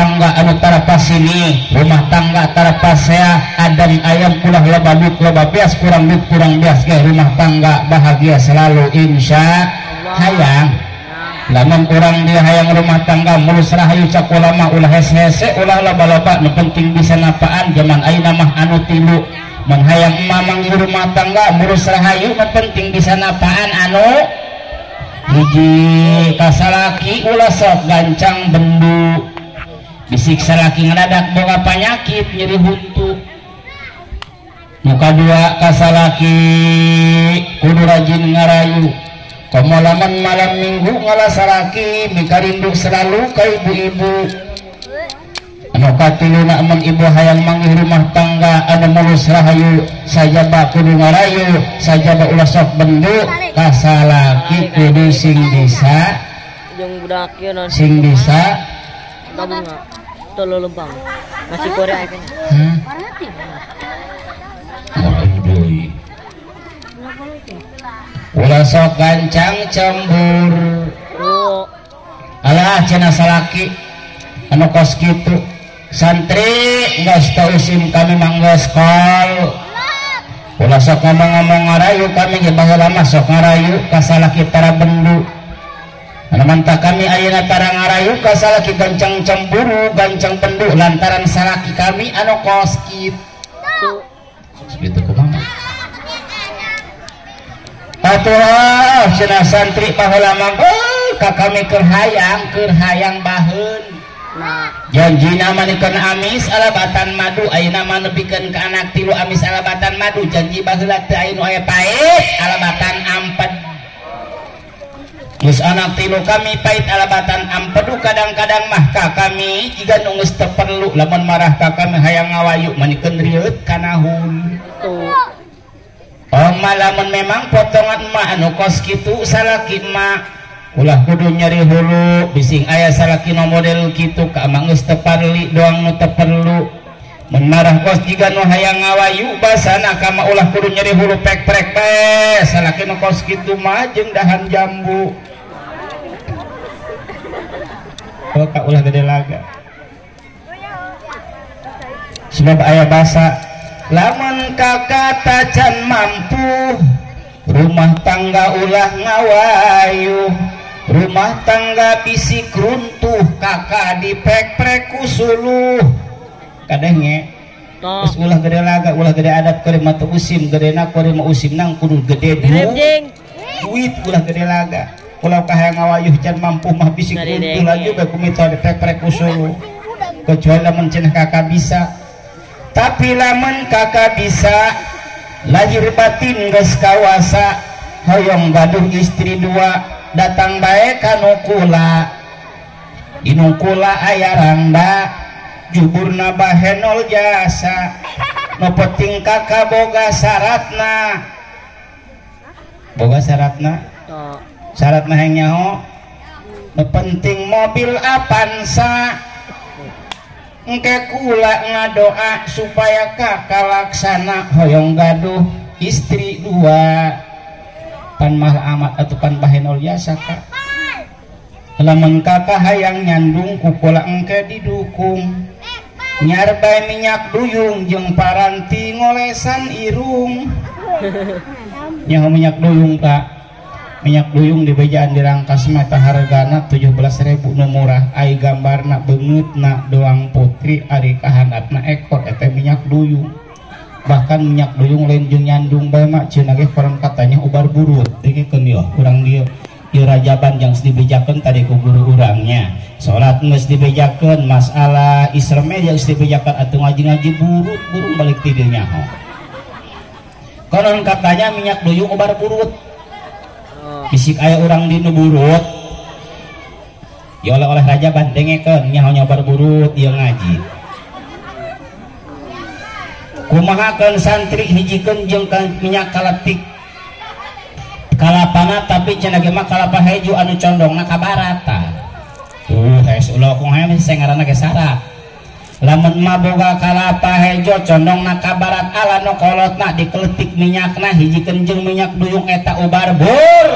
tangga anu tara pasini, rumah tangga tara pasea, adem ayam ulah loba duit loba bias, kurang duit kurang bias ge rumah tangga bahagia selalu insya hayang. Lamun urang dia hayang rumah tangga mulus rahayu cak ulama ulah hese-hese ulah loba-loba nu penting bisa napaan zaman ayeuna mah anu tilu. Mun hayang emak manggih rumah tangga mulus rahayu nu penting bisa napaan anu hiji kasalaki ulah sok gancang bendu. Bisik salaki ngadadak boga panyakit nyeri huntu. Nu kadua kasalaki kudu rajin ngarayu. Komo lamun malam minggu ngalah salaki mikarindu selalu ka ibu-ibu. Anu katiluna mun ibu hayang manggih rumah tangga anu mulus rahayu sajaba kudu ngarayu sajaba ulah sok bendu kasalaki kudu sing bisa jeung budak ieu non sing bisa bunga tolo lempang nasi goreng aya kene. Ulah sok gancang cemburu. Alah cenah salaki anu kos kitu santri geus teu usim kami mah geus kol. Ulah sok ngomong-ngomong ngarayu kami ge baheula mah sok ngarayu ka salaki tara bendu. Anu mantah kami ayeuna tara ngarayu ka salaki gancang cemburu gancang bendu lantaran salaki kami anu kos kitu. Kitu kumaha? Atuh cenah santri baheula mah ka kami keur hayang baheun. Janjina manikeun amis alabatan madu ayeuna mah nepikeun ka anak tilu amis alabatan madu janji baheula teu aya nu aya pait alabatan amped. Geus anak tilu kami pait alabatan ampedu kadang-kadang mah ka kami jiga nu geus teu perlu lamun marah ka kami hayang ngawayu manikeun rieut kana hulu. Oma lamun memang potongan emak anu kos kitu salaki emak ulah kudu nyeri hulu bising aya salaki nu model kitu ka emak geus teu parli doang nu teu perlu mun marah kos jiga nu hayang ngawayu basana ka emak ulah kudu nyeri hulu pek-prek bae salaki nu kos kitu mah jeung dahan jambu. Oh ka ulah gede laga sebab aya basa lamun kakak tacan mampu rumah tangga ulah ngawayu rumah tangga bisik runtuh kakak dipek-prek ku suluh kadenge terus ulah gede laga ulah gede adat kuring mah teu usim gedena kuring mah usim nang kudu gede duit ulah gede laga ulah kahayang ngawayuh can mampu mah bisik runtuh laju bae kumita dipek-prek ku suluh kecuali lamun cenah kakak bisa. Tapi lamun kakak bisa lahir batin geus kawasa hoyong gaduh istri dua datang bae ka nu kula di nu kula aya rangda juburna bahenol jasa nu penting kakak boga syaratna syaratna hayang nyaho nu penting mobil Avanza engke kula ngadoa supaya kakak laksana hoyong gaduh istri dua pan mahal amat atau pan bahenol jasa kak lamun kakak hayang nyandung ku kula engke didukung nyarbai minyak duyung jeung paranti ngolesan irung nyaho minyak duyung kak minyak duyung di bejaan di Rangkas mata hargana 17.000 nu murah ai gambarna beungeutna doang putri ari kahandapna ekor eta minyak duyung bahkan minyak duyung lain jeung nyandung bae mah cenah ge kurang katanya ubar burut dengekeun ieu kurang dieu ieu rajaban jang dibejakeun tadi ku guru urangnya salat geus dibejakeun masalah Isra geus dibejakeun atuh ngaji-ngaji burut burung balik ti dieu nyaho konon katanya minyak duyung ubar burut bisik aya urang di nu burut ya oleh-oleh rajaban dengekeun nyaho nyobar burut ieu ngaji kumahakeun santri hijikeun jeung minyak kaletik kalapana tapi cenah ge mah kalapa hejo anu condongna ka barat tah tuh geus ulah kumaha saya ngaranna ge syarat lamun mah boga kalapa hejo condongna ka barat ala nu kolotna dikeletik minyakna hijikeun jeung minyak duyung eta ubar bur.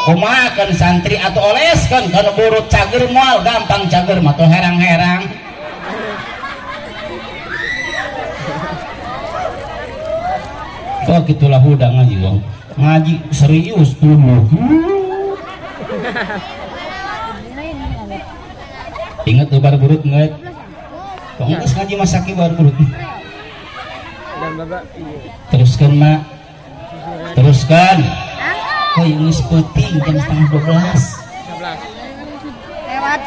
Kumaha kan santri atau oleskeun kana burut cager moal gampang cager mah teu herang-herang. Oh gitulah udah ngaji wong. Ngaji serius tuh. Ingat tuh bar burut nggak? Kok enggak ngaji masaki bar burut. Teruskan mak. Teruskan. Oh ini peuting jam 11:30. Lewat.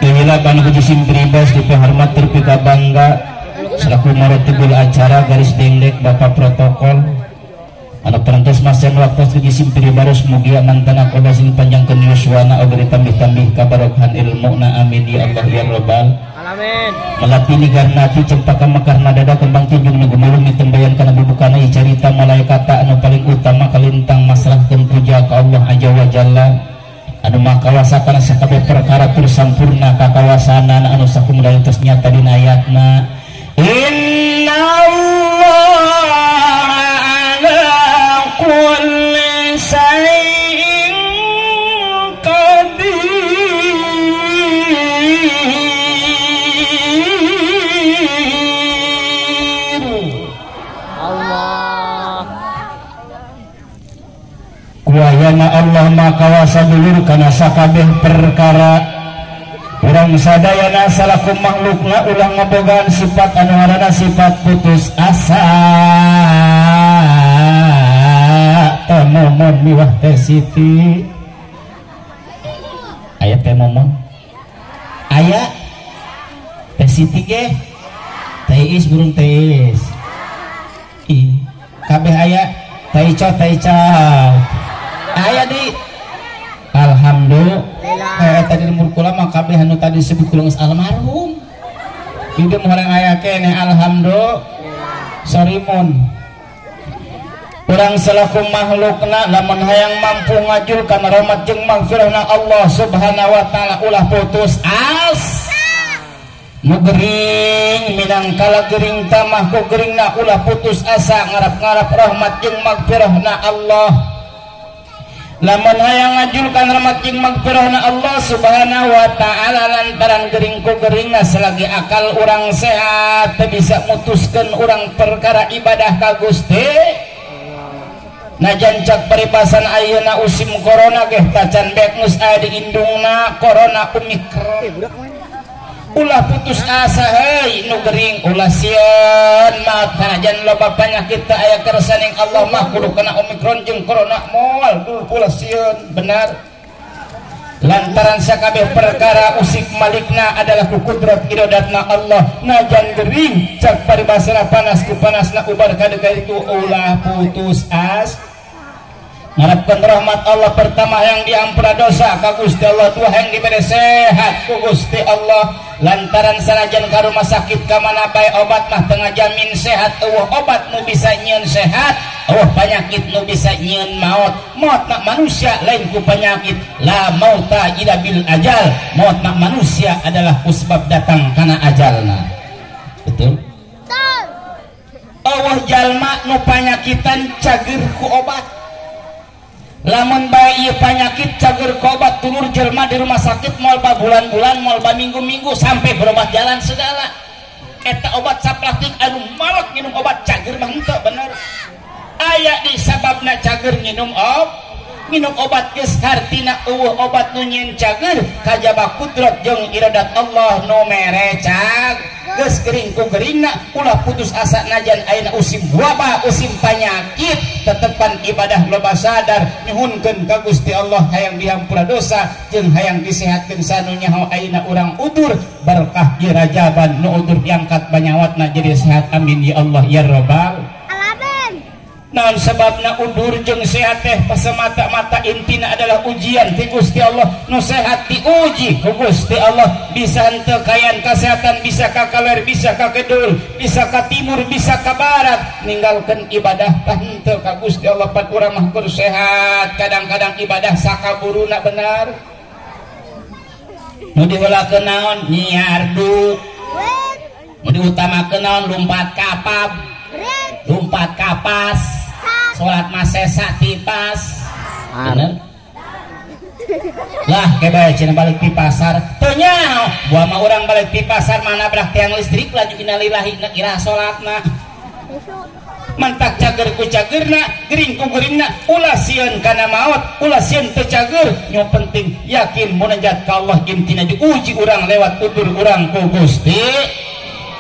Inilah banu kujisim pribas dipehormat terpika bangga selaku marotibul acara garis dendek bapak protokol anak perentas masen waktu kujisim pribarus mugia mantan aku sing panjang kenyuswana oge ditambih-tambih kabarokan ilmu na amin ya Allah ya robbal alamin. Melati ligarnati cempaka mekar nadada kembang tunjung nu gumulung ditembayan kana bubukana carita malaikata anu paling utama kalintang masrahkeun puja ka Allah azza wa jalla anu makawasa kana sakabeh perkara tur sampurna kakawasanana anu sakumna tos nyata dina ayatna inna Allah ala kulli syai'in qadir. Allah kuayana Allah makawasa dulur kana sakabeh perkara. Urang sadayana salaku makhlukna ulah ngabogaan sifat anu ngaranna sifat putus asa. Teh momon miwah teh Siti. Aya teh momon? Aya teh Siti ge? Teh Is burung teh Is. Ih, kabeh aya teh Ico teh Ica. Aya di alhamdulillah. Tadi lemur kula mah kabeh anu tadi disebut kula geus almarhum. Ieu mah urang aya keneh alhamdulillah. Sarimun. Urang selaku makhlukna lamun hayang mampu ngajulkan rahmat jeung magfirahna Allah Subhanahu wa taala ulah putus asa. Nu gering minangkala gering tamah ku geringna ulah putus asa ngarap-ngarap rahmat jeung magfirahna Allah. Lamun hayang ngajulkan rahmat jeung magfirahna Allah Subhanahu wa taala lantaran gering ku geringna selagi akal urang sehat teu bisa mutuskeun urang perkara ibadah ka Gusti. Najan cak paribasan ayeuna usim corona geh tacan bek geus aya di indungna corona omikron. Ulah putus asa heuy nu gering ulah sieun mah sanajan loba penyakit teu aya kersaning Allah mah kudu kena omikron jeung corona moal ulah sieun benar. Lantaran sakabeh perkara usik malikna adalah ku kudrat iradatna Allah. Najan gering cak paribasana panas ku panasna ubar kadeka itu ulah putus asa. Ngarapkeun rahmat Allah pertama yang diampura dosa ka Gusti Allah, dua yang diberi sehat ku Gusti Allah. Lantaran sanajan ka rumah sakit ka mana bae obat mah teu ngajamin sehat, eueuh obat nu bisa nyieun sehat, eueuh penyakit nu bisa nyieun maot. Maot nak manusia lain ku penyakit, la mauta illa bil ajal. Maot nak manusia adalah ku sebab datang kana ajalna. Betul? Betul. Eueuh jalma nu panyakitan cager ku obat. Lamun bae ieu panyakit cager ku obat tulur jelma di rumah sakit moal bulan-bulan moal minggu-minggu sampai berobat jalan segala. Eta obat saplastik anu malak minum obat cager mah henteu bener. Aya di sababna cager minum minum obat geus hartina eueuh obat nu nyieun cager kajaba kudrat jeung iradat Allah nu mere cag. Geus gering ku geringna ulah putus asa najan ayeuna usim wabah usim panyakit tetepan ibadah loba sadar nyuhunkeun ka Gusti Allah hayang dihampura dosa jeung hayang disehatkeun sanu nyaho ayeuna urang udur berkah di rajaban nu udur diangkat banyawatna jadi sehat amin ya Allah ya rabbal alamin. Naon sebabna udur jeung sehat teh pasemata-mata intina adalah ujian ti Gusti Allah. Nu sehat diuji ku Gusti Allah, bisa henteu kayan kesehatan, bisa ka kaler, bisa ka kidul, bisa ka timur, bisa ka barat, ninggalkeun ibadah tah henteu ka Gusti Allah. Pan urang mah keur sehat, kadang-kadang ibadah sakaburuna benar. Nu diheulakeun naon? Nyiar du. Nu diutamakeun naon? Lumpat kapab. Lumpat kapas, salat masesa tipas, Bener? Lah kebae cenah balik di pasar. Teu nyaho, buah mah urang balik di pasar mana nabrak tiang listrik laju innalillahi ira salatna. Mantak cager ku cagerna, gering ku geringna, ulah sieun kana maot, ulah sieun teu cager. Nu penting yakin munajat ka Allah intina diuji urang lewat udur urang ku Gusti.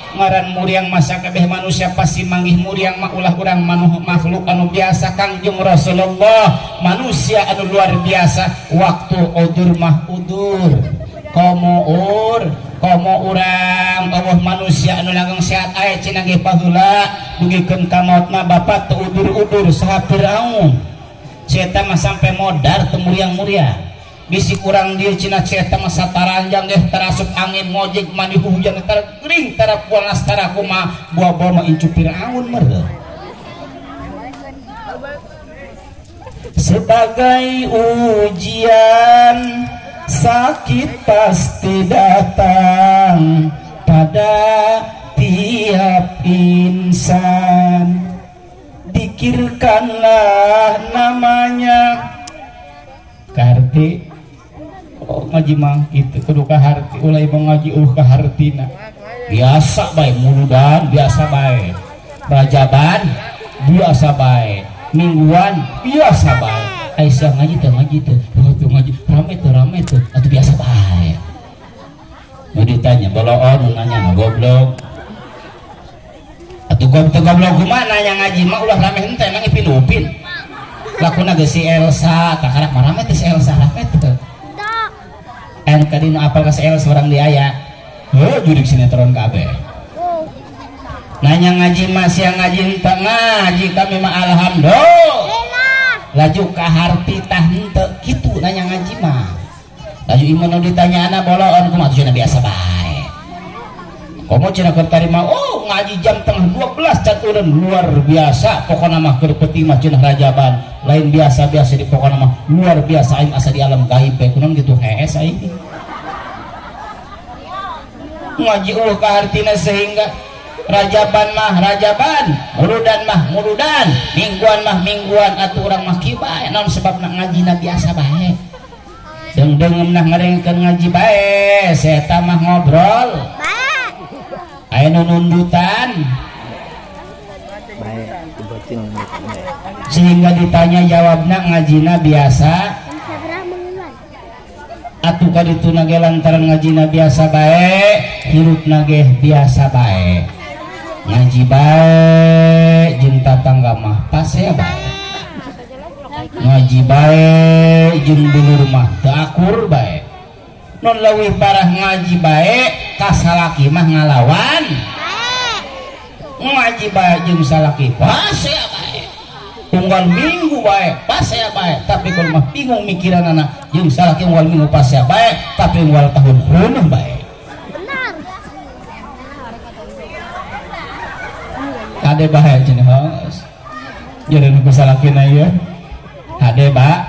Ngaran muriang masa kabeh manusia pasti manggih muriang mah ulah urang makhluk anu biasa. Kangjeng Rasulullah manusia anu luar biasa, waktu udur mah udur, komo ur komo urang eueuh manusia anu langgeng sehat aya cenah ge paheula dugikeun ka maotna bapak teu udur-udur saha Firaun ceta mah sampai modar teu muriang-muriang. Bisi kurang dia cina ceta masa taranjang deh terasup angin ngojek mandi hujan tara kering tara puanas tara kuma buah buah mah incu Firaun meureun. Sebagai ujian sakit pasti datang pada tiap insan, dikirkanlah namanya. Karti oh, ngaji mah gitu kudu ka harti, ulah ieu ngaji ulah ka hartina. Biasa bae muludan, biasa bae rajaban, biasa bae mingguan, biasa bae. Aisyah ngaji teh ngaji teh, oh teu ngaji rame teh atuh biasa bae. Nu ditanya boloon nanya goblok. Atuh goblok kumaha nanya ngaji mah ulah rame henteu emang ipin-upin. Lakuna geus si Elsa, takarak mah rame teh si Elsa rame teh. En kadi nu apal ka si Elsa urang di aya. Heuh jurig sinetron kabeh. Nanya ngaji mah siang ngaji henteu ngaji kami mah alhamdulillah. Laju ka harti tah henteu kitu nanya ngaji mah. Laju ieu nu ditanya ana boloon kumaha cenah biasa bae. Komo cenah keur tarima oh ngaji jam 11:30 can eureun luar biasa pokona mah keur peuting mah cenah rajaban. Lain biasa-biasa di pokona mah luar biasa aing asa di alam gaib bae kunaon kitu hees aing. Ngaji eueuh ka hartina sehingga rajaban mah rajaban, muludan mah muludan, mingguan mah mingguan atuh urang mah kieu bae naon sebabna ngajina biasa bae. Deung-deung mah ngarengkeun ngaji bae, seta mah ngobrol. Aya nu nundutan. Sehingga ditanya jawabna ngajina biasa. Atuh kadituna ge lantaran ngajina biasa bae, hirupna ge biasa bae. Ngaji bae jeung tatangga mah pasea bae. Ngaji bae jeung dulur mah teu akur bae. Nun leuwih parah ngaji bae ka salaki mah ngalawan. Ngaji bae jeung salaki pasea bae. Unggal minggu bae pasea bae, tapi kalau mah bingung mikiranana jeung salaki unggal minggu pasea bae, tapi unggal tahun reuneuh bae. Kade bae cenah heus. Jadi nu salakina ieu. Hade ba,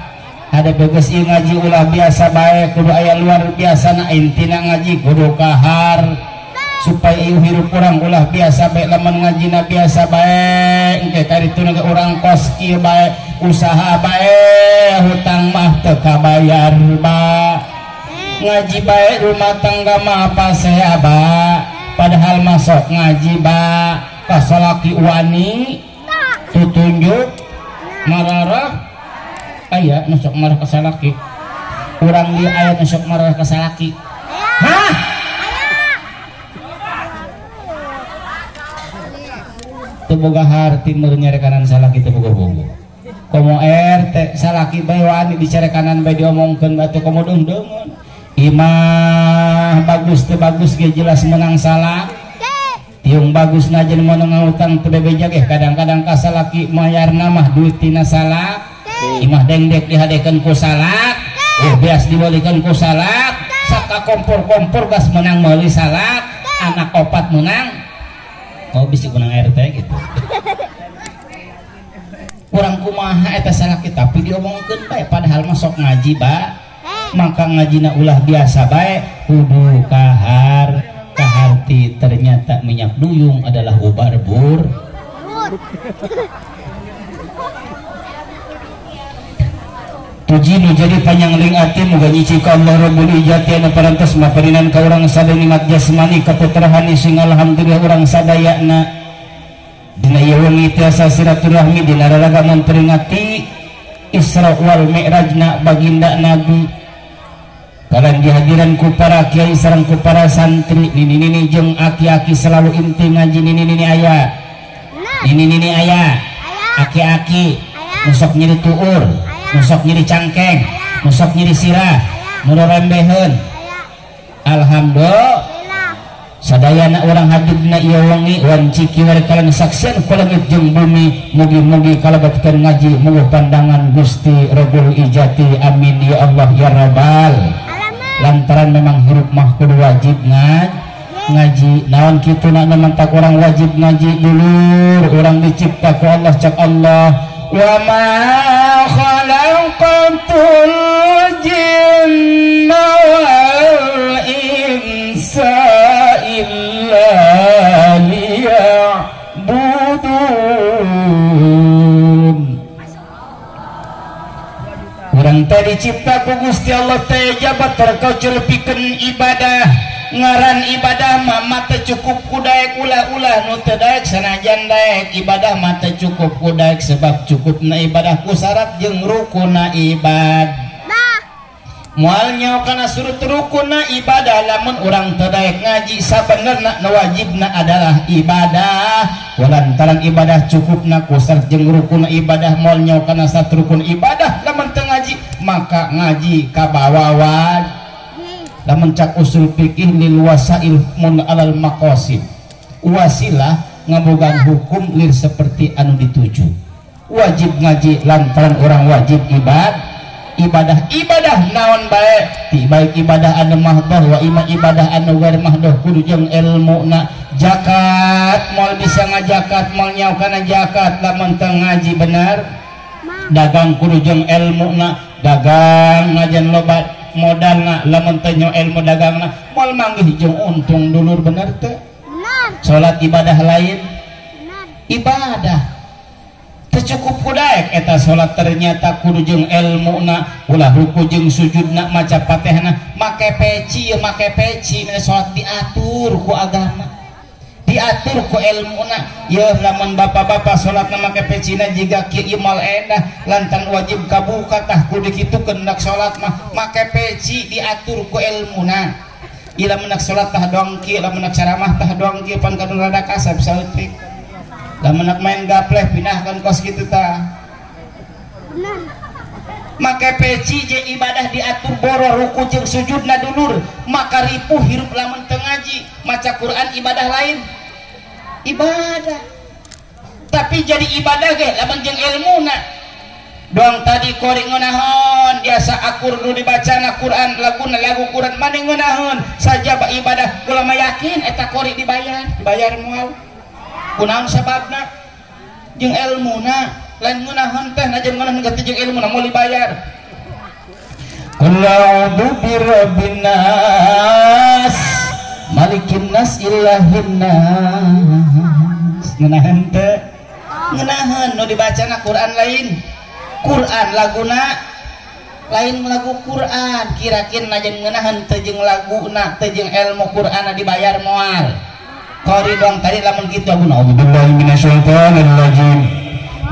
hade beges ieu ngaji ulah biasa bae kudu aya luar biasa na intina ngaji kudu kahar supaya ieu hirup urang ulah biasa bae lamun ngajina biasa bae engke karituna ge urang kos kieu bae usaha bae hutang mah teu kabayar ba. Ngaji bae rumah tangga mah pasea ba, padahal masuk ngaji ba kasalaki wani tutunjuk mararah aya nu sok marah ka salaki. Urang dieu aya nu sok marah ka salaki. Hah? Teu boga harti meureun nyarekanan salaki teu boga-boga. Komo RT salaki bae wani dicarekanan bae diomongkeun batu komo deung-deungeun. Imah bagus teu bagus ge jelas menang salah. Tiung bagus na jeung mun ngahutang teu bebeja ge kadang-kadang ka salaki mayarna mah duit tina salak. Imah dengdek dihadekeun ku salak, beas dibeulikeun ku salak, saka kompor-kompor gas menang meuli salak, anak opat menang. Oh bisi menang RT gitu. Kurang kumaha eta salaki tapi diomongkeun bae padahal mah sok ngaji ba. Maka ngajina ulah biasa bae kudu kahar kaharti ternyata minyak duyung adalah ubar bur. Tuji nu jadi panyangling ati muga nyici ka Allah Rabbul Ijati anu parantos maparinan ka urang sadaya nikmat jasmani kaputerahani sing alhamdulillah urang sadayana dina ieu wengi tiasa silaturahmi dina raraga memperingati Isra wal Mi'rajna baginda Nabi kalian dihadiran ku para kiai sareng ku para santri nini-nini jeung aki-aki selalu inti ngaji nini-nini aya nini-nini aya aki-aki nusok nyeri tuur nusok nyeri cangkeng nusok nyeri sirah nu rembeheun alhamdulillah sadayana urang hadir dina ieu wengi wanci kiwari kalian saksian ku langit jeung bumi mugi-mugi kalebetkeun ngaji muguh pandangan Gusti Rabbul Ijati amin ya Allah ya Rabbal. Lantaran memang hirup mah kudu wajib ngaji naon kitu na mentak urang wajib ngaji dulur urang dicipta ku Allah cak Allah wa ma khalaqatul jinna wal insa illa liya'budun. Urang teh dicipta ku Gusti Allah teh jabat terkocul pikeun ibadah ngaran ibadah mah mata cukup ku daek ulah-ulah nu teu daek sanajan daek ibadah mah teu cukup ku daek sebab cukupna ibadah ku syarat jeung rukuna ibadah moal nyaho kana surut rukuna ibadah lamun urang teu daek ngaji sabenerna nu wajibna adalah ibadah walantaran ibadah cukupna ku syarat jeung rukuna ibadah moal nyaho kana syarat rukun ibadah lamun teu ngaji maka ngaji kabawa wajib lamun cak usul fikih lil wasail mun alal maqasid wasilah ngabogaan hukum lir seperti anu dituju wajib ngaji lantaran orang wajib ibadah ibadah naon bae ti baik ibadah anu mahdoh wa ima ibadah anu gair mahdoh kudu jeung ilmuna zakat moal bisa ngajakat moal nyaho kana zakat lamun teu ngaji bener dagang kudu jeung ilmuna dagang ngajan loba modalna lamun teu nyaho ilmu dagangna moal manggih jeung untung dulur bener teu salat ibadah lain ibadah teu cukup ku daek eta salat ternyata kudu jeung ilmuna ulah ruku jeung sujudna maca Fatihahna make peci make peci salat diatur ku agama diatur ku ilmuna yeuh lamun bapak-bapak salatna make pecina jiga kieu moal edah lantan wajib kabuka tah kudu kitukeun dak salat mah make peci diatur ku ilmuna ieu lamun nak salat tah doang kieu lamun nak ceramah tah doang kieu pan kadun rada kasep saeutik lamun nak main gapleh pindahkan kos kitu tah make peci je ibadah diatur boro ruku jeung sujudna dulur maka ripuh hirup lamun teu ngaji maca Quran ibadah lain ibadah tapi jadi ibadah ge lamun jeung ilmuna doang tadi kori ngeunaheun biasa akur nu dibacana Quran laguna lagu Quran mane ngeunaheun sajaba ibadah kula mah yakin eta kori dibayar dibayar moal kunaon sababna jeung ilmuna lain ngeunaheun teh najan ngeunaheun teh jeung ilmuna moal dibayar. Qul a'udzu birabbin nas malikin nas ilahin nas ngeunaheun teh ngeunaheun nu dibacana Quran lain Quran laguna lain lagu Quran kira-kira najan ngeunaheun teh jeung laguna teh jeung ilmu Quran dibayar moal qori doang tadi lamun kitu a'udzubillahi minasyaitonir rajim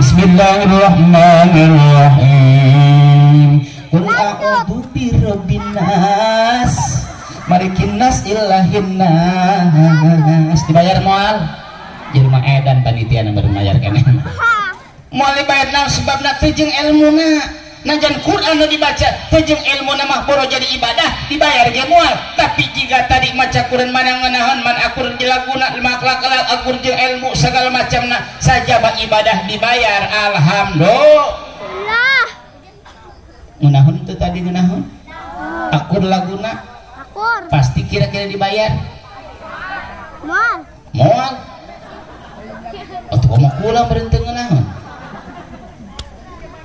bismillahirrahmanirrahim qul a'udzu birabbin nas malikin nas ilahin nas dibayar moal jelema edan panitia nu bayar keneh moal dibayar naon sebabna teu jeung ilmuna najan Quran nu dibaca teu jeung ilmuna mah boro jadi ibadah dibayar ge moal tapi jika tadi maca Quran mana ngeunaheun man akur jeung laguna maklak akur jeung ilmu segala macamna sajaba ibadah dibayar alhamdulillah ngeunaheun teu tadi ngeunaheun akur laguna akur pasti kira-kira dibayar moal moal atuh komo kula meureun teu ngeunaheun.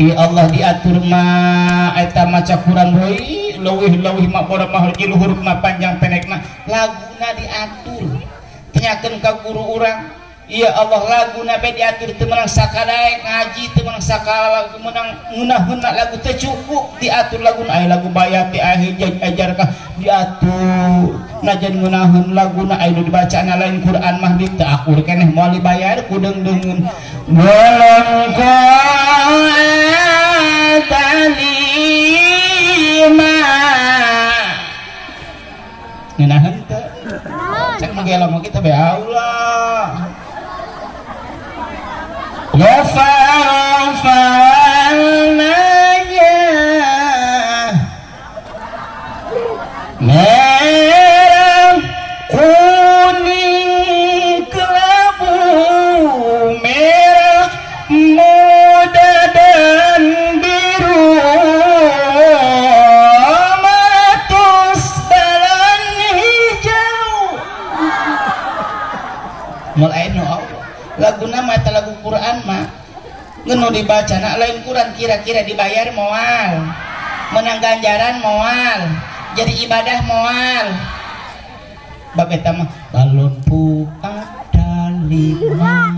Ya Allah diatur mah eta maca Quran heuy leuwih-leuwih mah boro mah huruf mah panjang pendekna laguna diatur tanyakeun ka guru urang Ya Allah lagu nabe diatur teu meunang sakadaek ngaji teu meunang sakala meunang ngeunahna lagu teu cukup diatur lagu aya lagu bayat di akhir ajarkah diatur najan ngeunaheun laguna aya nu dibacana lain Quran mah teu akur keneh moal dibayar ku deung-deungeun walam talima ngeunaheun teu cek mah ge lamun kita be Allah warnanya merah kuning kelabu merah muda dan biru matus balon hijau mulai nu lagu nama eta lagu Quran mah ngeun dibaca nak lain Quran kira-kira dibayar moal menang ganjaran moal jadi ibadah moal bab eta mah balon ada lima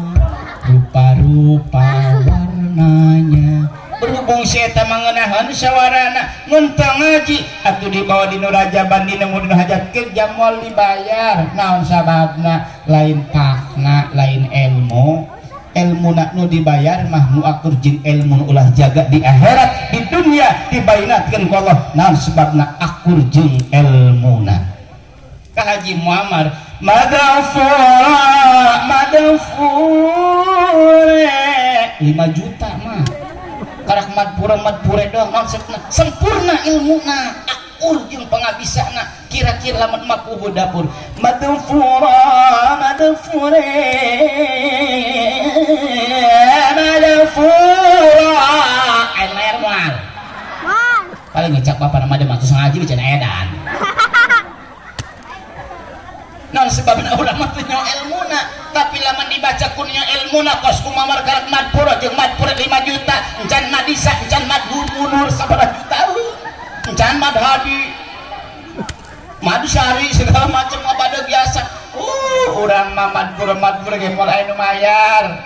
rupa-rupa warnanya berhubung si eta mah ngeunaheun sawarana mun teu ngaji atuh dibawa dinu rajaban dina mun hajat kerja moal dibayar naon sababna lain pakna lain ilmu ilmu nak nu dibayar mah nu akur jeung ilmu nu ulah jaga di akhirat di dunia dibainatkeun ku Allah naon sebabna akur jeung ilmuna ka Haji Muammar madafura madafure 5 juta mah karak madpura madpure doang maksudna sempurna ilmuna akur jeung pangabisana kira-kira lamun mapuhu dapur madfura madfure madfura air layar moal paling ngecak bapak nama dia maksud ngaji bicara edan non sebabna urang mah teu nyaho ilmuna tapi lamun dibaca ku nya ilmuna kos kumamar karak madpura jeung madpura 5 juta encan madisa encan madmunur sabaraha juta encan madhadi madusari segala macam pada biasa urang mah madpura madpura ge moal aya nu mayar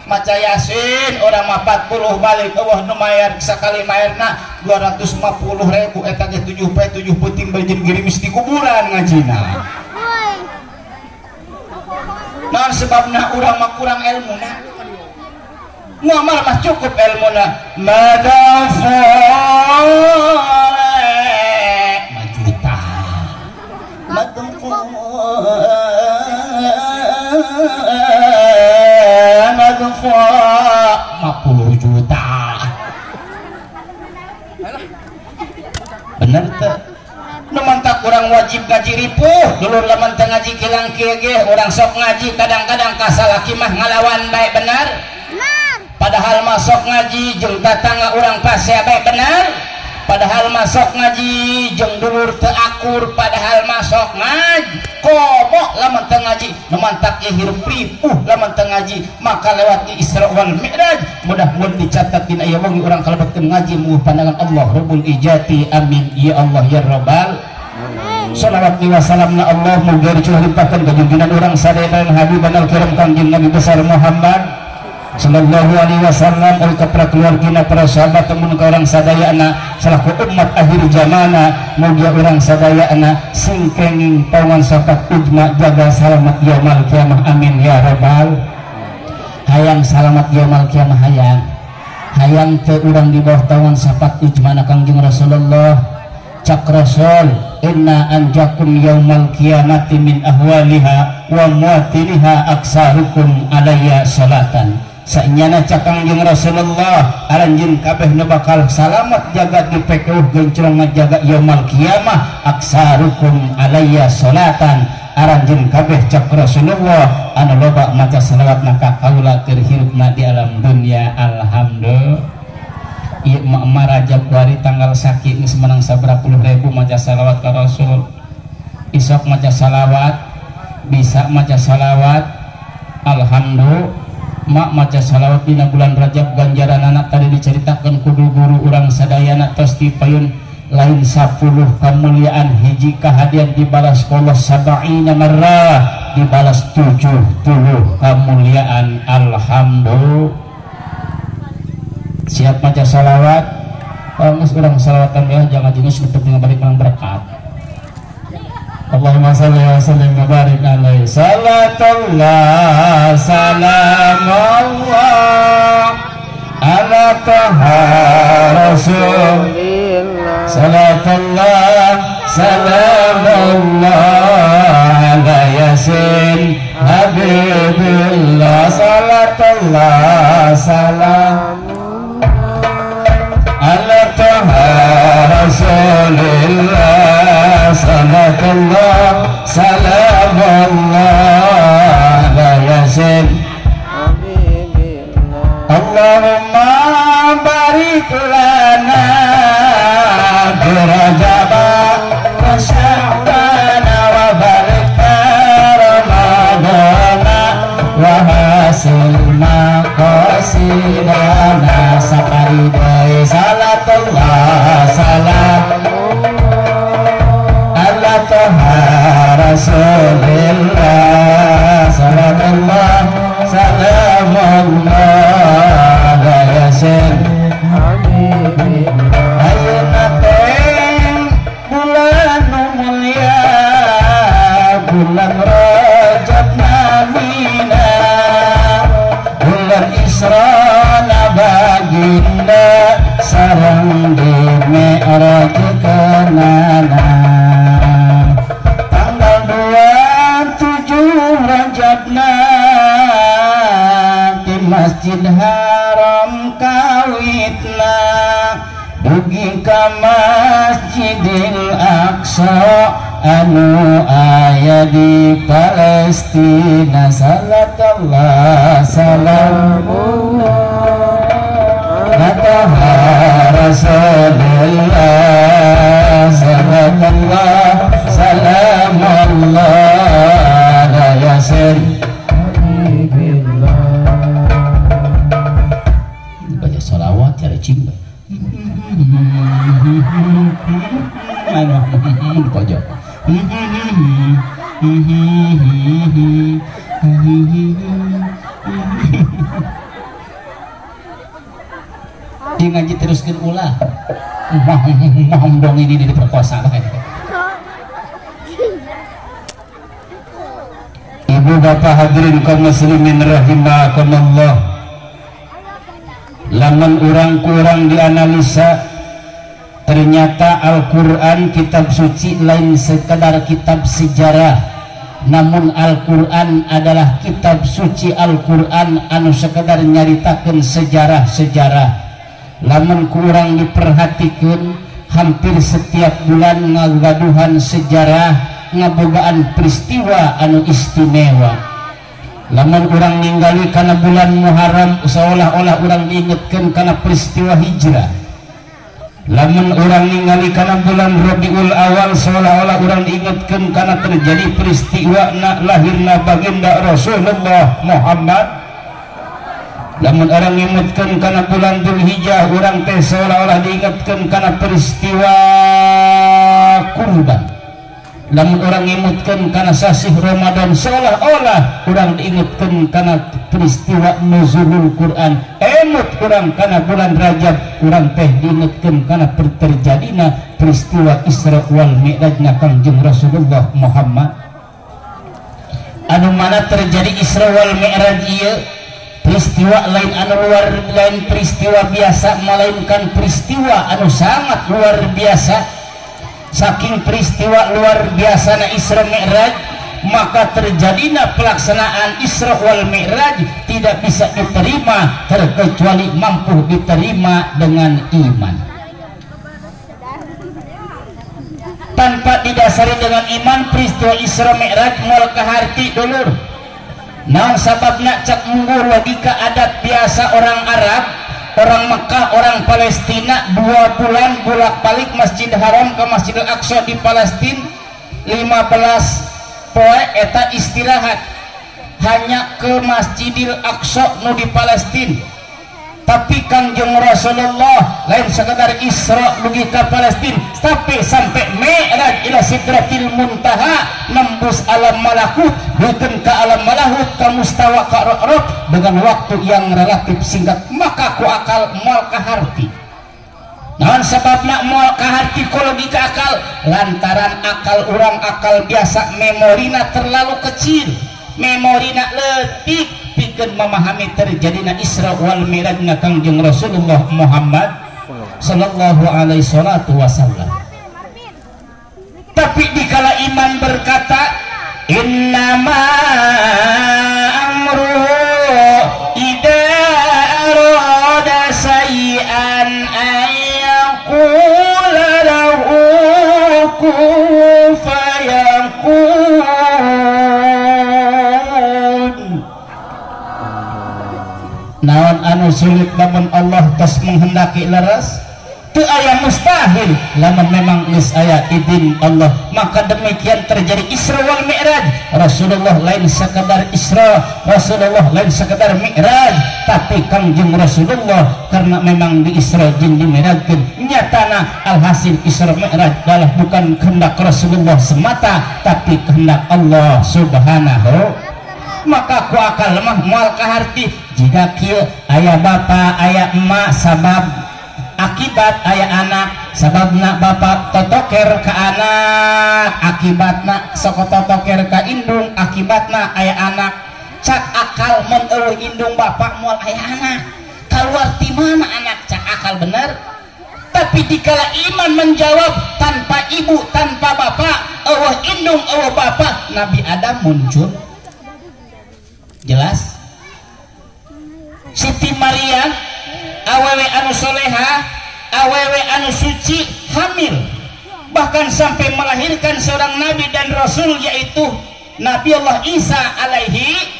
maca yasin urang mah 40 balik eueuh nu mayar sakali mayarna 250.000 eta ge 7 poe 7 peuting bari jeung gerimis di kuburan ngajina. Nah sebabna urang mah kurang ilmuna Muammar mah cukup ilmuna madafore majuta madfura 50 juta bener teu nu mantak urang wajib ngaji ripuh dulur lamun teu ngaji kilang kieu ge urang sok ngaji kadang-kadang kasalaki mah ngalawan bae bener padahal mah sok ngaji jeung tatangga urang pasea bae bener padahal mah sok ngaji jeung dulur teu akur padahal mah sok ngaji komo lamun teu ngaji nu mantak ieu hirup ripuh lamun teu ngaji maka lewat Isra wal Mi'raj mudah-mudahan dicatat dina ieu wengi urang kalebetkeun ngaji muh pandangan Allah Rabbul Ijati amin ya Allah ya Rabbal shalawat wa salamna Allah muga dicurah limpahkan ka junjungan urang sadayana Habibana al-kiram Kangjeng Nabi besar Muhammad sallallahu alaihi wasallam ul ka keluargina para sahabat temun ka urang sadayana selaku umat akhir zamana mugia urang sadayana sing kenging pawan sapat ujma jaga salamat yaumul kiamah amin ya rabbal hayang salamat yaumul kiamah hayang hayang teu urang di bawah tawangan sapat ujmana Kangjeng Rasulullah cak Rasul inna anjakum yaumal kiamati min ahwaliha wa muatiniha aksarukum alayya salatan sanyana cak Kangjeng Rasulullah aranjeun kabeh nu bakal salamat jaga di pekeuh gencrong ngajaga yaumal kiamah aksarukum alayya salatan aranjeun kabeh cak Rasulullah anu loba maca salawatna ka kaula keur hirupna di alam dunia alhamdulillah. Ieu emak Rajab kuari tanggal sakit geus menang sabaraha puluh ribu maca salawat ka Rasul isok maca salawat bisa maca salawat alhamdulillah mak maca salawat dina bulan Rajab ganjaran anak tadi diceritakan kudu guru urang sadayana tos ti payun lain 10 kemuliaan hiji kahadian dibalas ku Allah sab'ina marrah salawat dibalas 70 kemuliaan. Alhamdulillah. Siap maca salawat? Geus urang salawatan ya, jangan jenis nu penting balik menang berkat. Allahumma salli wa sallim wa barik alaihi. Salatullah salamullah ala taha rasulillah. Salatullah salamullah ala yasin habibillah. Salatullah salam ala taha rasulillah. Salatullah salamullah ala yasin habibillah. Allahumma barik lana bi Rajab wa Sya'ban wa barik Ramadana wa hasil maqasidana. Sakali deui salatullah salam ala taha rasulillah. Salatullah salamullah ala yasin habibillah. Ayeuna teh bulan nu mulia, bulan Rajab namina, bulan Isra na baginda sareng di Mi'raj kenana. Tanggal 27 Rajabna di Masjid Haram kawitna dugi ka Masjidil Aqsa anu aya di Palestina. Salatullah salamullah ala taha rasulillah. Salatullah salamullah ala yasin habibillah. Baca salawat cari cinta. Mana di pojok. Di ngaji teruskan ulah. Mohon dong ini diperkosa. Ibu bapak hadirin kaum muslimin rahimakumullah. Lamun urang kurang dianalisa, ternyata Al-Quran kitab suci lain sekedar kitab sejarah, namun Al-Quran adalah kitab suci. Al-Quran anu sekedar nyaritakeun sejarah-sejarah. Lamun kurang diperhatikan, hampir setiap bulan ngagaduhan sejarah, ngabogaan peristiwa anu istimewa. Lamun urang ninggali kana bulan Muharram, seolah-olah urang diingetkeun kana peristiwa hijrah. Lamun urang ningali kana bulan Rabiul Awal, seolah-olah urang diingetkeun kana terjadi peristiwa na lahirna baginda Rasulullah Muhammad. Lamun urang ngingetkeun kana bulan Dzulhijjah, urang teh seolah-olah diingetkeun kana peristiwa kurban. Lamun urang ngingetkeun kana sasih Ramadan, seolah-olah urang diingetkeun kana peristiwa nuzulul Quran. Emut urang kana bulan Rajab, urang teh diingetkeun kana terjadina peristiwa Isra wal Mi'rajna Kangjeng Rasulullah Muhammad. Anu mana terjadi Isra wal Mi'raj ieu peristiwa lain anu luar, lain peristiwa biasa, melainkan peristiwa anu sangat luar biasa. Saking peristiwa luar biasa na Isra Mi'raj, maka terjadinya pelaksanaan Isra wal Mi'raj tidak bisa diterima terkecuali mampu diterima dengan iman. Tanpa didasari dengan iman, peristiwa Isra Mi'raj moal kaharti dulur. Naon sababna? Cak munggu logika adat biasa orang Arab, orang Mekah, orang Palestina, 2 bulan bolak-balik Masjid Haram ke Masjidil Aqsa di Palestina, 15 poe eta istirahat hanya ke Masjidil Aqsa nu di Palestina. Tapi Kangjeng Rasulullah lain sekedar Isra dugi ka Palestina, tapi sampai Mi'raj ila Sidratil Muntaha, nembus alam malakut, bukan ke alam malakut, ke mustawa ka roh dengan waktu yang relatif singkat. Maka ku akal moal kaharti. Naon sebabna moal kaharti ku logika akal? Lantaran akal urang akal biasa memorina terlalu kecil, memorina leutik pikeun memahami terjadina Isra wal Mi'rajna Kangjeng Rasulullah Muhammad sallallahu alaihi salatu wasallam. Tapi dikala iman berkata innama amruhu idza arada say'an ayyaqula lahu kun fayakun. Naon anu sulit lamun Allah tos menghendaki leres? Teu aya mustahil lamun memang geus aya izin Allah. Maka demikian terjadi Isra wal Mi'raj. Rasulullah lain sekadar Isra, Rasulullah lain sekadar Mi'raj, tapi Kangjeng Rasulullah karena memang di Isra jeung di Mi'rajkeun, nyatana alhasil Isra Mi'raj adalah bukan kehendak Rasulullah semata, tapi kehendak Allah Subhanahu. Maka ku akal mah moal kaharti jika kieu aya bapa aya emak sabab akibat aya anak, sababna bapak totoker ka anak, akibatna sok totoker ka indung, akibatna aya anak. Cak akal mun eueuh indung bapak moal aya anak, kaluar ti mana anak? Cak akal bener. Tapi dikala iman menjawab tanpa ibu tanpa bapak, eueuh indung eueuh bapak, Nabi Adam muncul. Jelas Siti Maryam awewe anu soleha, awewe anu suci, hamil bahkan sampai melahirkan seorang nabi dan rasul, yaitu Nabi Allah Isa alaihi.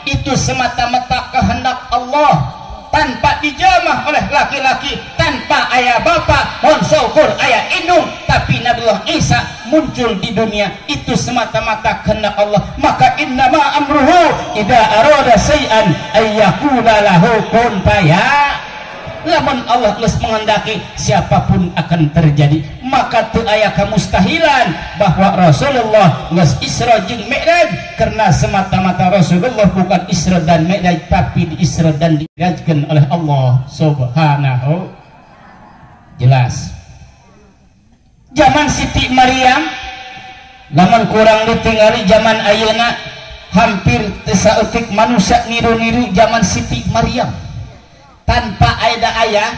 Itu semata-mata kehendak Allah tanpa dijamah oleh laki-laki, tanpa ayah bapak, mohon syukur ayah indung, tapi Nabi Allah Isa muncul di dunia itu semata-mata kehendak Allah. Maka innama amruhu idza arada syai'an ayyaqula lahu kun faya. Lamun Allah geus menghendaki siapapun akan terjadi. Maka teu aya kamustahilan bahwa Rasulullah geus Isra jeung Mi'raj, karena semata-mata Rasulullah bukan Isra dan Mi'raj, tapi di Isra dan dimirajkeun oleh Allah Subhanahu. Jelas zaman Siti Maryam lamun kurang ditinggali zaman ayeuna hampir teu saeutik manusia niru-niru zaman Siti Maryam. Tanpa ada ayah,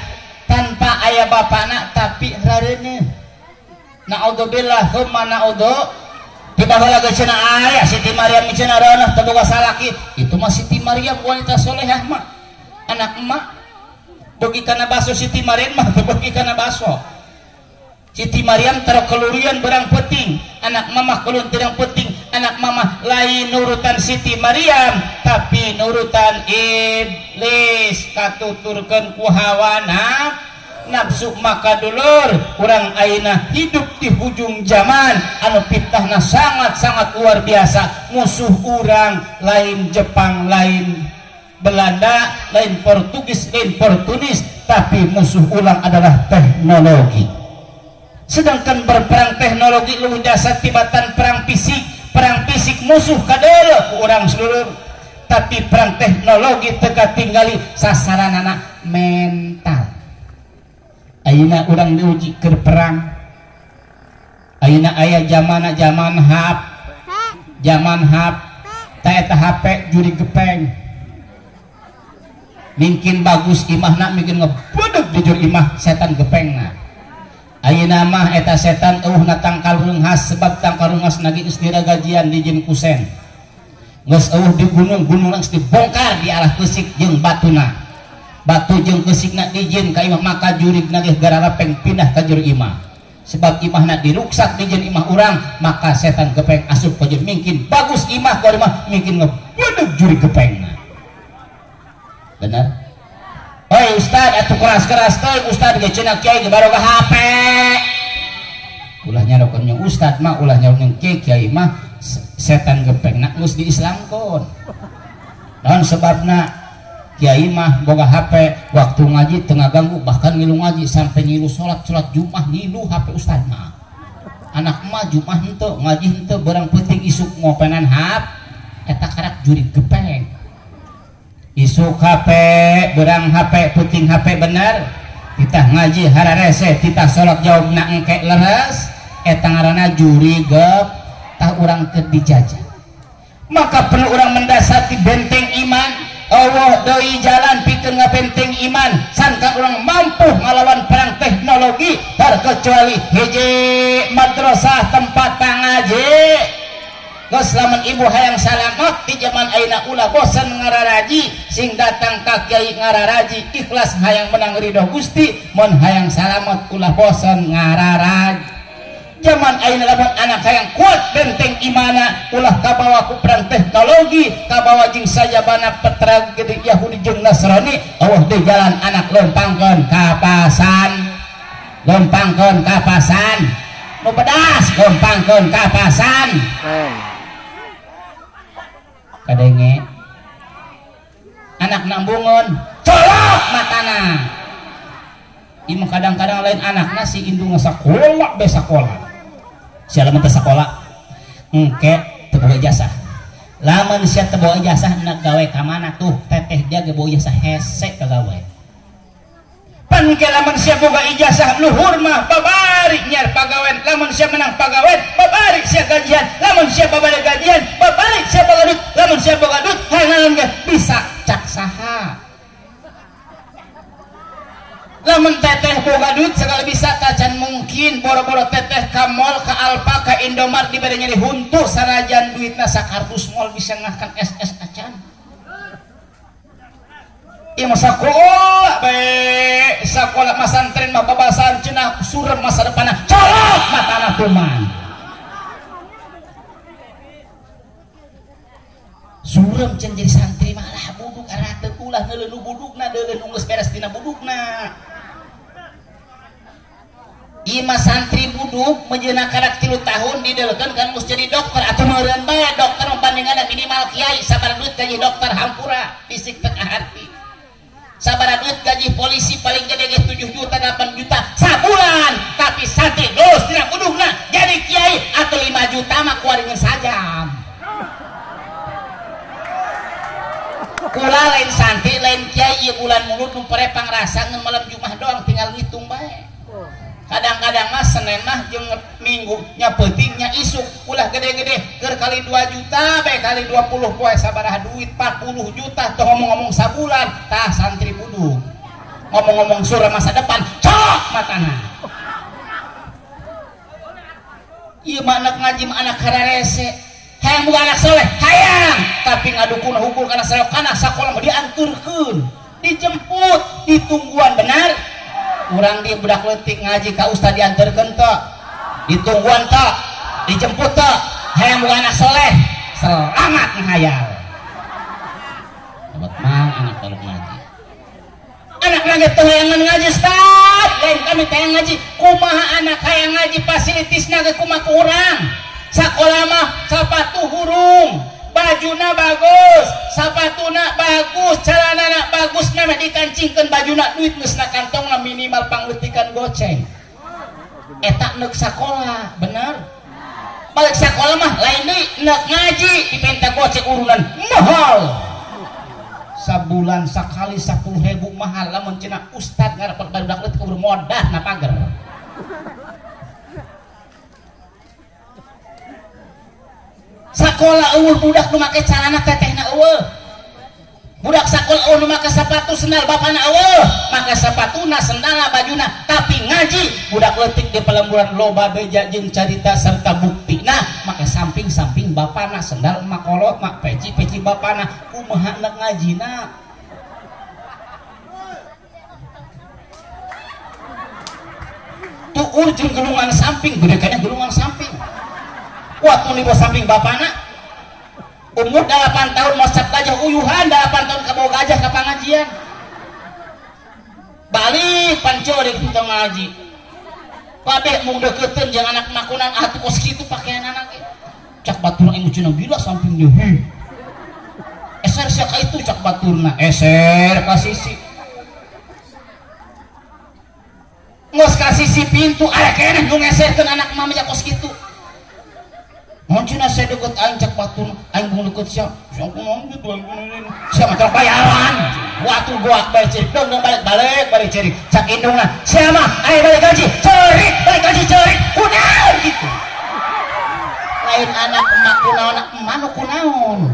tanpa ayah bapakna, tapi rareuneuh. Naudzubillah tsumma naudzu. Tiba heula geus cenah ayah Siti Maryam cenah reuneuh teu boga salaki. Itu mah Siti Maryam wanita solehah mah. Anak emak beuki kana baso Siti Maryam mah beuki kana baso. Siti Maryam terkelurian berang penting, anak mamah kelun terang penting, anak mamah lain nurutan Siti Maryam tapi nurutan iblis, katuturkeun ku hawa nafsu. Maka dulur urang ayeuna hidup di hujung zaman anu fitnahna sangat-sangat luar biasa. Musuh urang lain Jepang, lain Belanda, lain Portugis, lain Portunis, tapi musuh urang adalah teknologi. Sedangkan berperang teknologi luwih dasar tibatan perang fisik. Perang fisik musuh kadeuleuh ku urang sedulur, tapi perang teknologi teu katinggali sasaranana mental. Ayeuna urang diuji keur perang. Ayeuna aya zamana zaman HP, zaman HP ta eta HP juri gepeng. Mungkin bagus imahna, mungkin ngebedeg di jur imah setan gepengna. Ayeuna mah eta setan eueuhna tangkal reunghas, sebab tangkal reunghas nagi geus diragajian dijieun kusen. Geus eueuh di gunung, gunung geus dibongkar di arah keusik jeung batuna. Batu jeung keusikna dijieun ka imah, maka jurigna geus gararapeng pindah ka juru imah. Sebab imahna diruksak dijieun imah urang, maka setan gepeng asup ka juru. Mungkin bagus imah ka imah, mungkin ngebedeg jurig gepengna. Benar? Oi ustad atuh keras-keras teh ustad ge cenah kiai ge baroga HP. Ulah nyarokeun jeung ustad mah, ulah nyarokeun jeung kiai mah, setan gepengna geus diislamkeun. Naon sebabna? Kiai mah boga HP waktu ngaji tengah ganggu bahkan ngilu ngaji sampai ngilu sholat sholat Jumat ngilu HP ustad mah. Anak mah Jumat henteu ngaji henteu barang penting isuk ngopenan HP eta karak jurig gepeng. Isuk HP berang HP penting HP bener titah ngaji hararese titah sholat jawabna engke leres eta ngaranna jurig gep tah urang keur dijajah. Maka perlu urang mendasati benteng iman. Allah doi jalan pikeun ngabenteng iman sangka urang mampu ngalawan perang teknologi terkecuali hiji madrasah tempat pangaji. Geus lamun ibu hayang salamet di zaman ayeuna ulah bosen ngararaji sing datang ka kiai ngararaji ikhlas hayang menang ridho Gusti mun hayang salamet ulah bosen ngararaji. Zaman ayeuna lamun anak hayang kuat benteng imana ulah kabawa ku perang teknologi kabawa jeung sajabana petra gede Yahudi jeung Nasrani Allah di jalan anak lempangkeun ka pasan lempangkeun ka pasan nu pedas lempangkeun ka pasan kadenge anak nambungun colok matana ieu kadang-kadang lain anakna si indung sakola be sakola sia lamun teu sakola engke teu boga ijazah lamun sia teu boga ijazah nek gawe ka mana tuh teteh dia ge boga ijazah hese ka gawe pan ke lamun sia boga ijazah luhur mah babari nyiar pagawean lamun sia menang pagawean babari sia gajian lamun sia babari gajian babari sia boga duit lamun sia boga duit hayang ge bisa cak saha lamun teteh boga duit segala bisa tacan mungkin boro-boro teteh ka mall ka Alfa ka Indomart dibere nyeri huntu sanajan duitna sakartus mall bisa ngahkan SS acan. Ieu mah sakola bae sakola masantren mah babasan cenah surem masa depanna colok matana tuman surem cenah jadi santri mah lah buduk arah teu ulah neuleun nu budukna deuleun nu geus beres dina budukna. Ima santri buduk menjeuna karak 3 tahun didelkeun kan geus jadi dokter atau meureun bae dokter membandingan minimal kiai sabaraha duit gaji dokter hampura fisik teu kaharti sabaraha duit gaji polisi paling gede ge 7 juta 8 juta sabulan tapi santri geus dina budukna jadi kiai atau 5 juta mah kuaringan sajam. Kula lain santri lain kiai ieu bulan mulut nu pere pangrasa ngan malam Jumat doang tinggal ngitung bae. Kadang-kadang mah Senin mah jeung Minggu nya peutingnya isuk ulah gede-gede keur kali 2 juta bae kali 20 poe sabaraha duit 40 juta teh ngomong-ngomong sabulan tah santri buduk ngomong-ngomong surah masa depan colok matana. Ieu mah anak ngaji mah anak hararese hayang boga anak soleh hayang tapi ngadukun hukum kana sakola kana sakola mah dianturkeun dijemput ditungguan benar. Urang di budak leutik ngaji ka ustad dianterkeun teu ditungguan teu dijemput teu hayang boga anak soleh selamat ngahayal sobat mang anak tolong ngaji anak ngaji teu hayangan ngaji ustad lain kami teh ngaji kumaha anak hayang ngaji fasilitisna ge kumaha ku urang sakola mah sapatu hurung bajuna bagus, sapatuna bagus, celanana bagus, memang dikancingkeun bajuna duit geus na kantongna minimal pangleutikan goceng. Eta neuk sakola, bener? Balik sakola mah lain deui neuk ngaji dipenta goceng urunan mahal. Sabulan sakali 10.000 mahal lamun cenah ustad ngarepet barudak leutik kudu modah na pager. Sakola eueuh budak nu make calana tetehna eueuh. Budak sakola eueuh nu make sapatu sendal bapana eueuh, make sapatuna sendalna bajuna tapi ngaji budak leutik di pelemburan loba beja jeung carita serta bukti. Nah, make samping-samping bapana sendal emak kolot mak peci-peci bapana kumaha nek ngajina. Tuur jeung gelungan samping, gede kayaknya gelungan samping. Waktu di bawah samping bapana umur 8 tahun mosap gajah uyuhan 8 tahun kabawa gajah ke pengajian balik pancor di kita ngaji kabeh mung deketin jeung anak makunan atuh kos kitu pakaian anak cak batur ieu cenah gila samping dia. Eser sia ka itu cak baturna. Eser ka sisi. Ngos ka sisi pintu aya keneh nu ngeserkeun anak mama nya kos kitu. Mun cenah saya deket aing cak baturna, aing bung deket sia. Sia kumaha kitu aing kumaha. Sia mah bayaran. Waktu gua bae cerik dong balik-balik balik cerik. Cak indungna, sia mah aing balik gaji, cerik, balik gaji cerik. Kunaon kitu. Lain anak emak kunaon anak emak nu kunaon.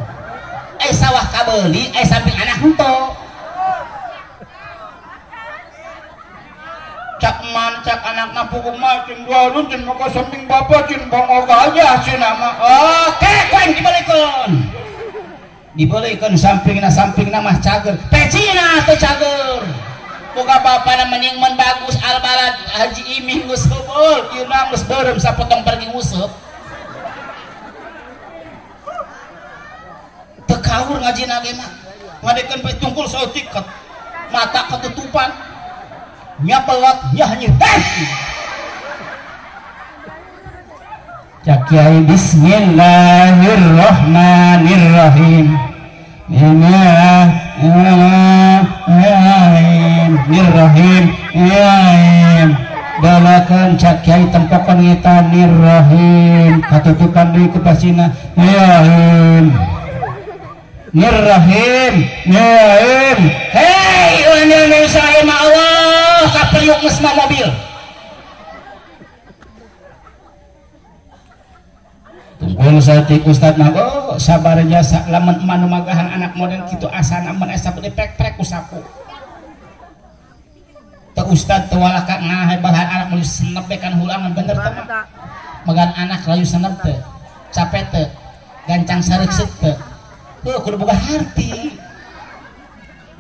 Ai sawah kabeuli, ai samping anak henteu. Cak man cak anakna pukul mah cin dua alun cin maka samping bapak cin bangor gajah cin mah. Oke, ku aing dibalikeun. Dibalikeun sampingna sampingna mah cager. Pecina teu cager. Boga bapana mending mun bagus albalad Haji Iming geus heubeul, ieu mah geus beureum sapotong pergi nguseup. Teu kaur ngajina ge mah. Ngadekeun pe tungkul saeutik mata ketutupan. Nya pelot nya hanyut. Cak Kiai bismillahirrahmanirrahim. Bismillahirrahmanirrahim. Dalakan cak Kiai tempokan ngitanirrahim. Katutupan deui ku pasina. Nirrahim. Nirrahim. Nirrahim. Hei urang Indonesia mah Allah kapriuk geus mah mobil. Tungkul saeutik ustad mah oh sabar jasa lamun manu magahan anak model kitu asana mun asa bade prek-prek ku sapu. Teu ustad teu walah ka ngahebahan anak meuli senep we kan hulangan bener teh mah. Magahan anak layu senep teu. Capek teu. Gancang sareukseuk teu. Heuh kudu boga harti.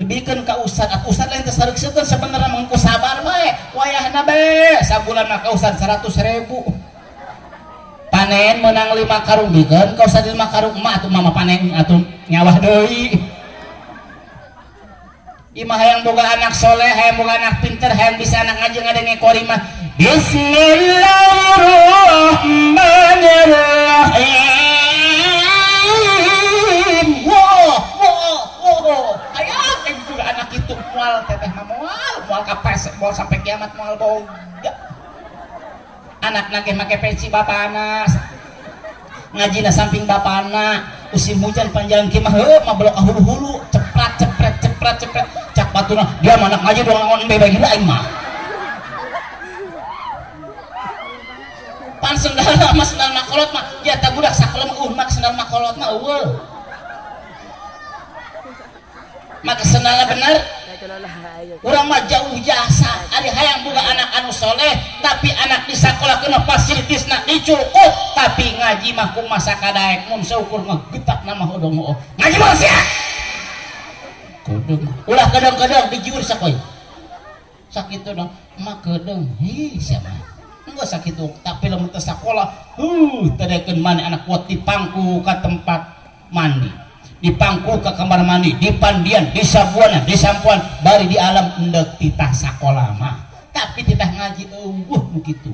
Dibikeun ka ustad, atuh ustad lain teh sareukseukkeun sabenerna mah ku sabar bae. Wayahna bae sabulan mah ka ustad 100.000. Panen menang 5 karung bikeun ka ustad 5 karung emak atuh mama panen atuh nyawah deui. Imah hayang boga anak soleh, hayang boga anak pinter, hayang bisa anak ngaji ngadenge qori mah. Bismillahirrahmanirrahim. Wah, wah, wah. Hayang juga anak itu mual teteh mah mual, mual kapes, mual sampai kiamat mual boga. Anak nage make peci bapana, ngajina samping bapana, musim hujan panjang kimah heuh mah belok ka hulu-hulu, ceprat cepret cepret cepret, cak batuna dia mah anak ngaji doang ngon bebe gila aing mah. Pan sendal mah sendal makolot mah, ya ta budak sakola mah mah sendal makolot mah eueuh. Maka sendalna bener. Urang mah jauh jasa, ari hayang boga anak anu soleh, tapi anak di sakola kena fasilitasna dicukup, tapi ngaji mah kumaha sakadaek mun saukur ngegetak nama hodong hooh. Ngaji mah sia. Kudu ulah kadang-kadang dijiur sakoy. Sakitu dong, mah kedeung. Hi sia mah. Enggak sakitu, tapi lamun teu sakola, teu maneh anak kuat dipangku ka tempat mandi. Dipangku ke kamar mandi, dipandian, disabuan, disampuan, bari di alam endek titah sakola mah. Tapi titah ngaji eueuh nu kitu.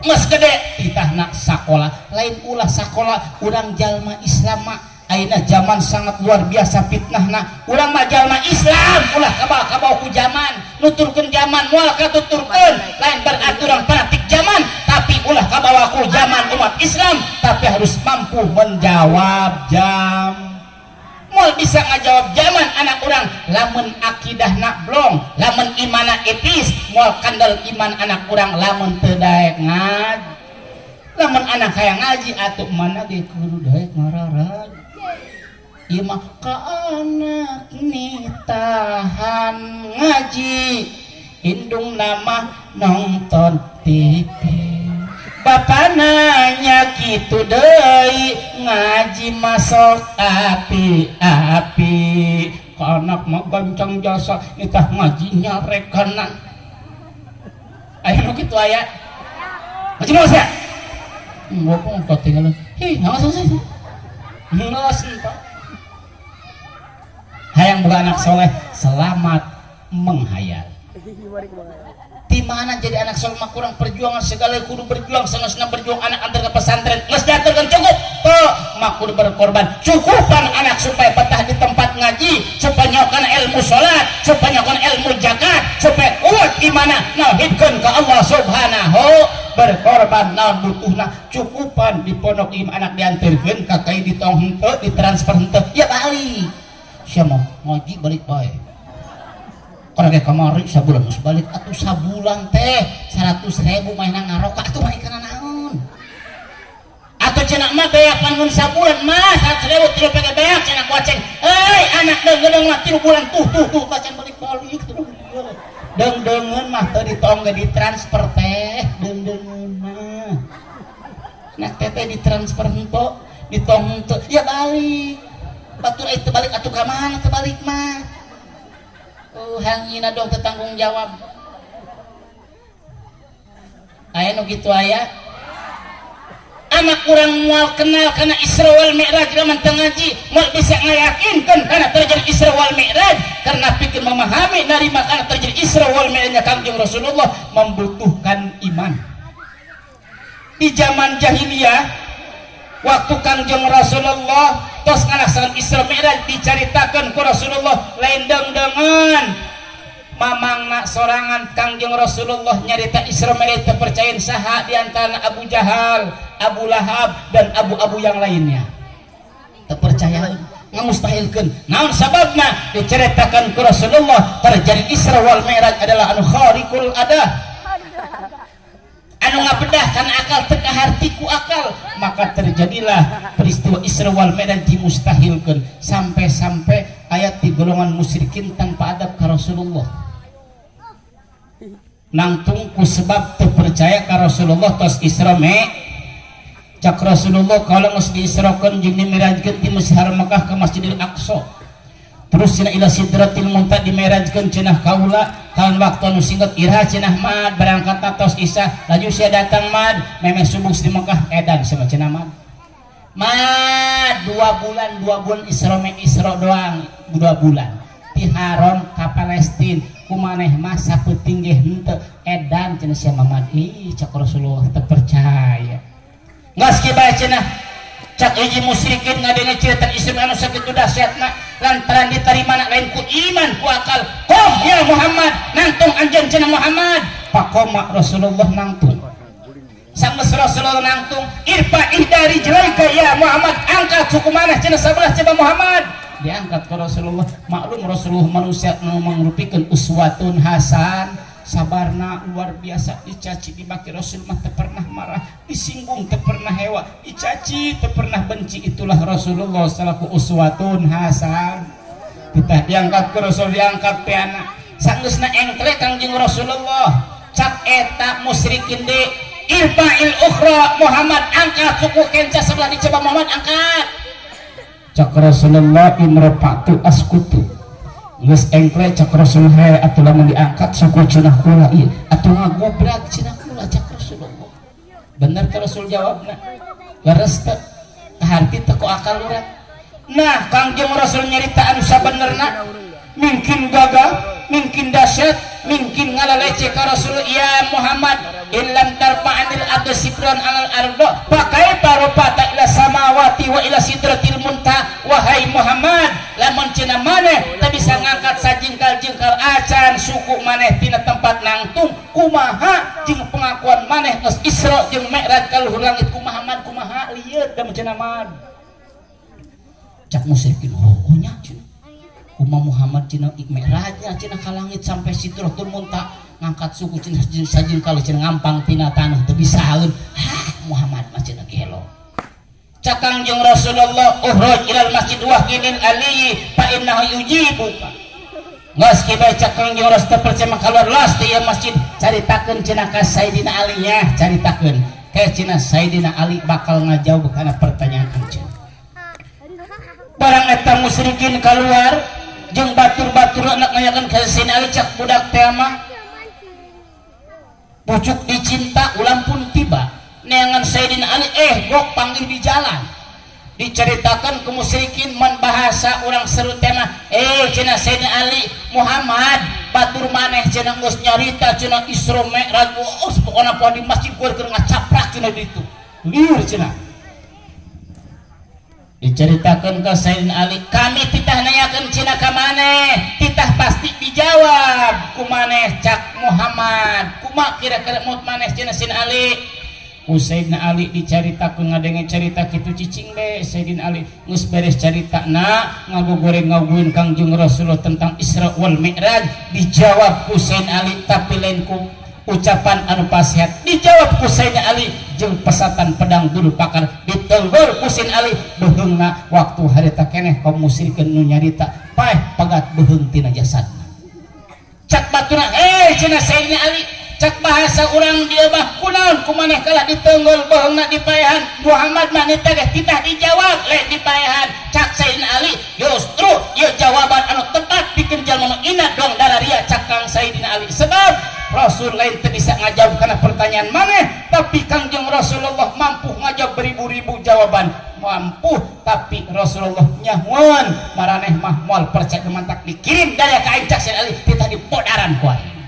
Geus gede titah nak sakola, lain ulah sakola urang jalma Islam mah ayeuna zaman sangat luar biasa fitnahna. Urang mah jalma Islam ulah kabawa-kabawa ku zaman, nuturkeun zaman moal katuturkeun, lain berarti urang fanatik zaman, tapi ulah kabawa ku zaman umat Islam, tapi harus mampu menjawab jam. Moal bisa ngajawab zaman anak urang lamun akidahna blong, lamun imana ipis, moal kandel iman anak urang lamun teu daek ngaji. Lamun anak hayang ngaji atuh mana ge kudu daek ngararag. Ieu mah ka anak nitahan ngaji, indung nama nonton TV. Bapak nanya gitu deui ngaji masuk api-api. Anak mah gancang jasa nitah ngaji nyarekana. Aya nu kitu aya. Ngaji mah sia. Ngomong katinggalan. Hi, naon sih? Geus entah. Hayang boga anak soleh, selamat menghayal. Di mana jadi anak soleh mah kurang perjuangan, segala kudu berjuang, sangasna berjuang anak antar ke pesantren. Geus diaturkeun cukup. Tuh, Emak kudu berkorban. Cukupan anak supaya betah di tempat ngaji, supaya nyokan ilmu sholat, supaya nyokan ilmu zakat, supaya kuat imana nauhidkeun ka Allah Subhanahu berkorban naon butuhna. Cukupan di pondok im anak diantirkeun ka kai di tong henteu, ditransfer henteu, ya balik. Sia mah ngaji balik bae. Karena kayak kamari sabulan geus balik atuh sabulan teh 100.000 mainan ngaroka atuh mah kana naon. Atuh cenah mah beak panggun sabulan mah 100.000 tilu pege beak cenah kuaceng. Euy anak deung-deung mah 3 bulan tuh tuh tuh kacan balik-balik tuh. Deung-deungeun mah teu ditong ge ditransfer teh deung-deungeun mah. Anak teh teh ditransfer henteu, ditong henteu ya balik. Batur euy teu balik atuh ka mana teu balik mah. Oh, hangina dong tertanggung jawab. Aya nu kitu aya. Anak kurang mual kenal karena Isra wal Mi'raj lamun teu ngaji, moal bisa ngayakinkeun kana terjadi Isra wal Mi'raj karena pikir memahami narima kana terjadi Isra wal Mi'rajnya Kangjeng Rasulullah membutuhkan iman. Di zaman jahiliyah waktu Kangjeng Rasulullah tos ngalaksanakan Isra Mi'raj dicaritakeun ku Rasulullah lain deung-deungan mamangna sorangan Kangjeng Rasulullah nyarita Isra Mi'raj teu percayain saha di antara Abu Jahal, Abu Lahab dan abu-abu yang lainnya. Teu percaya ngamustahilkeun. Naon sababna diceritakan ku Rasulullah terjadi Isra wal Mi'raj adalah anu khariqul adah. Anu ngabedah karena akal teu kaharti ku akal, maka terjadilah peristiwa Isra wal Mi'raj dimustahilkeun sampai-sampai ayat di golongan musyrikin tanpa adab ka Rasulullah. Nangtung ku sebab teu percaya ka Rasulullah tos Isra me cak Rasulullah kalau geus diisrakeun jeung dimirajkeun ti Masjid Haram Mekah ke Masjidil Aqsa. Terus cenah ila Sidratil Muntaha dimirajkeun cenah kaula kan waktu anu singkat iraha cenah mad berangkat tos isya laju sia datang mad memeh subuh di Mekah edan sama cenah mad mad 2 bulan Isra me Isra doang 2 bulan ti Haram ka Palestin kumaneh mah sapeuting ge henteu edan cenah sia mad ih cak Rasulullah teu percaya geus kieu bae cenah cak hiji musyrikin ngadenge cerita Isra anu sakitu dahsyatna lantaran diterima lain ku iman ku akal kom ya Muhammad nangtung anjeun cenah Muhammad pakoma Rasulullah nangtung sanggeus Rasulullah nangtung irfa ihdari jlaika ya Muhammad angkat suku maneh cenah sabelah coba Muhammad diangkat ke Rasulullah maklum Rasulullah manusia nu mangrupikeun uswatun hasan sabarna luar biasa dicaci dimaki Rasul mah teu pernah marah disinggung teu pernah hewa dicaci teu pernah benci itulah Rasulullah selaku uswatun hasan kita diangkat ke Rasul diangkat piana sanggeusna engkle Kangjeng Rasulullah cak eta musyrikin de irfa'il ukhra Muhammad angkat suku kenca sebelah dicoba Muhammad angkat cak Rasulullah imrafatu askutu geus engkle cak Rasulullah atuh lamun diangkat suku cenah kula ieu atuh ngagobrak cenah kula cak Rasulullah bener teh Rasul jawabna leres teh kaharti teh ku akal urang nah Kangjeng Rasul nyarita anu sabenerna mungkin gagal mungkin dahsyat mungkin ngalalece ka Rasul ya Muhammad illam tarfa'anil ardu sibran alal ardo pakai parupata ila samawati wa ila sidratil muntaha wahai Muhammad lamun cenah maneh teu bisa ngangkat sajingkal-jingkal acan suku maneh tina tempat nangtung kumaha jeung pengakuan maneh geus Isra jeung Mi'raj ka luhur langit kumaha mad kumaha lieur da cenah mad cak musyrikin oh nya cenah Umma Muhammad cenah Mi'rajnya cenah ka langit sampai Sidratul Muntaha ngangkat suku cenah sajingkal cenah ngampang tina tanah teu bisaeun hah Muhammad mah cenah gelo cak Kangjeng Rasulullah ukhruj ilal masjid wahkinil aliyyi fa innahu yujibuka geus kieu bae cak Kangjeng Rasul teu percaya mah kaluar los ti ieu masjid caritakeun cenah ka Sayyidina Ali nya caritakeun ke cenah Sayyidina Ali bakal ngajawab kana pertanyaan anjeun barang eta musyrikin keluar jeung batur-batur anak nanyakeun ka Sayyidina Ali cak budak teh mah pucuk dicinta ulang pun tiba neangan Sayyidina Ali gok panggil di jalan diceritakan ke musyrikin man bahasa orang seru tema cenah Sayyidina Ali Muhammad batur maneh cenah geus nyarita cenah Isra Mi'raj oh pokona poe di masjid keur ngacaprak cenah ditu liur cenah Diceritakan ke Sayyidina Ali, kami titah nanyakeun cina ka maneh, titah pasti dijawab ku maneh cak Muhammad. Kumaha kira-kira maut maneh cina Sayyidina Ali? Ku Sayyidina Ali dicaritakeun ngadenge carita kitu cicing be Sayyidina Ali geus beres caritana ngagogoreng ngaguin Kangjeng Rasulullah tentang Isra wal Mi'raj, dijawab ku Sayyidina Ali tapi lain ku ucapan anu pasihat, dijawab ku Sayyidina Ali jeung pesatan pedang dulu pakar ditenggor ku Sayyidina Ali beuheungna waktu harita keneh kaum musyrikin nu nyarita paeh pagat beuheung tina jasadna. Cak baturna cenah Sayyidina Ali, cak bahasa urang dieu mah kunaon ku maneh kalah ditenggol beuheungna dipaehan, Muhammad mah nita ge titah dijawab leh dipaehan. Cak Sayyidina Ali justru ieu jawaban anu tepat pikeun jalma nu ina dong dararia cak Kang Sayyidina Ali, sebab Rasul lain teu bisa ngajawab karena pertanyaan maneh, tapi Kangjeng Rasulullah mampu ngajawab beribu-ribu jawaban, mampu, tapi Rasulullah nyahuan maraneh mah moal percaya mantak dikirim dari ka aing cak Sayyidina Ali titah dipodaran ku aing.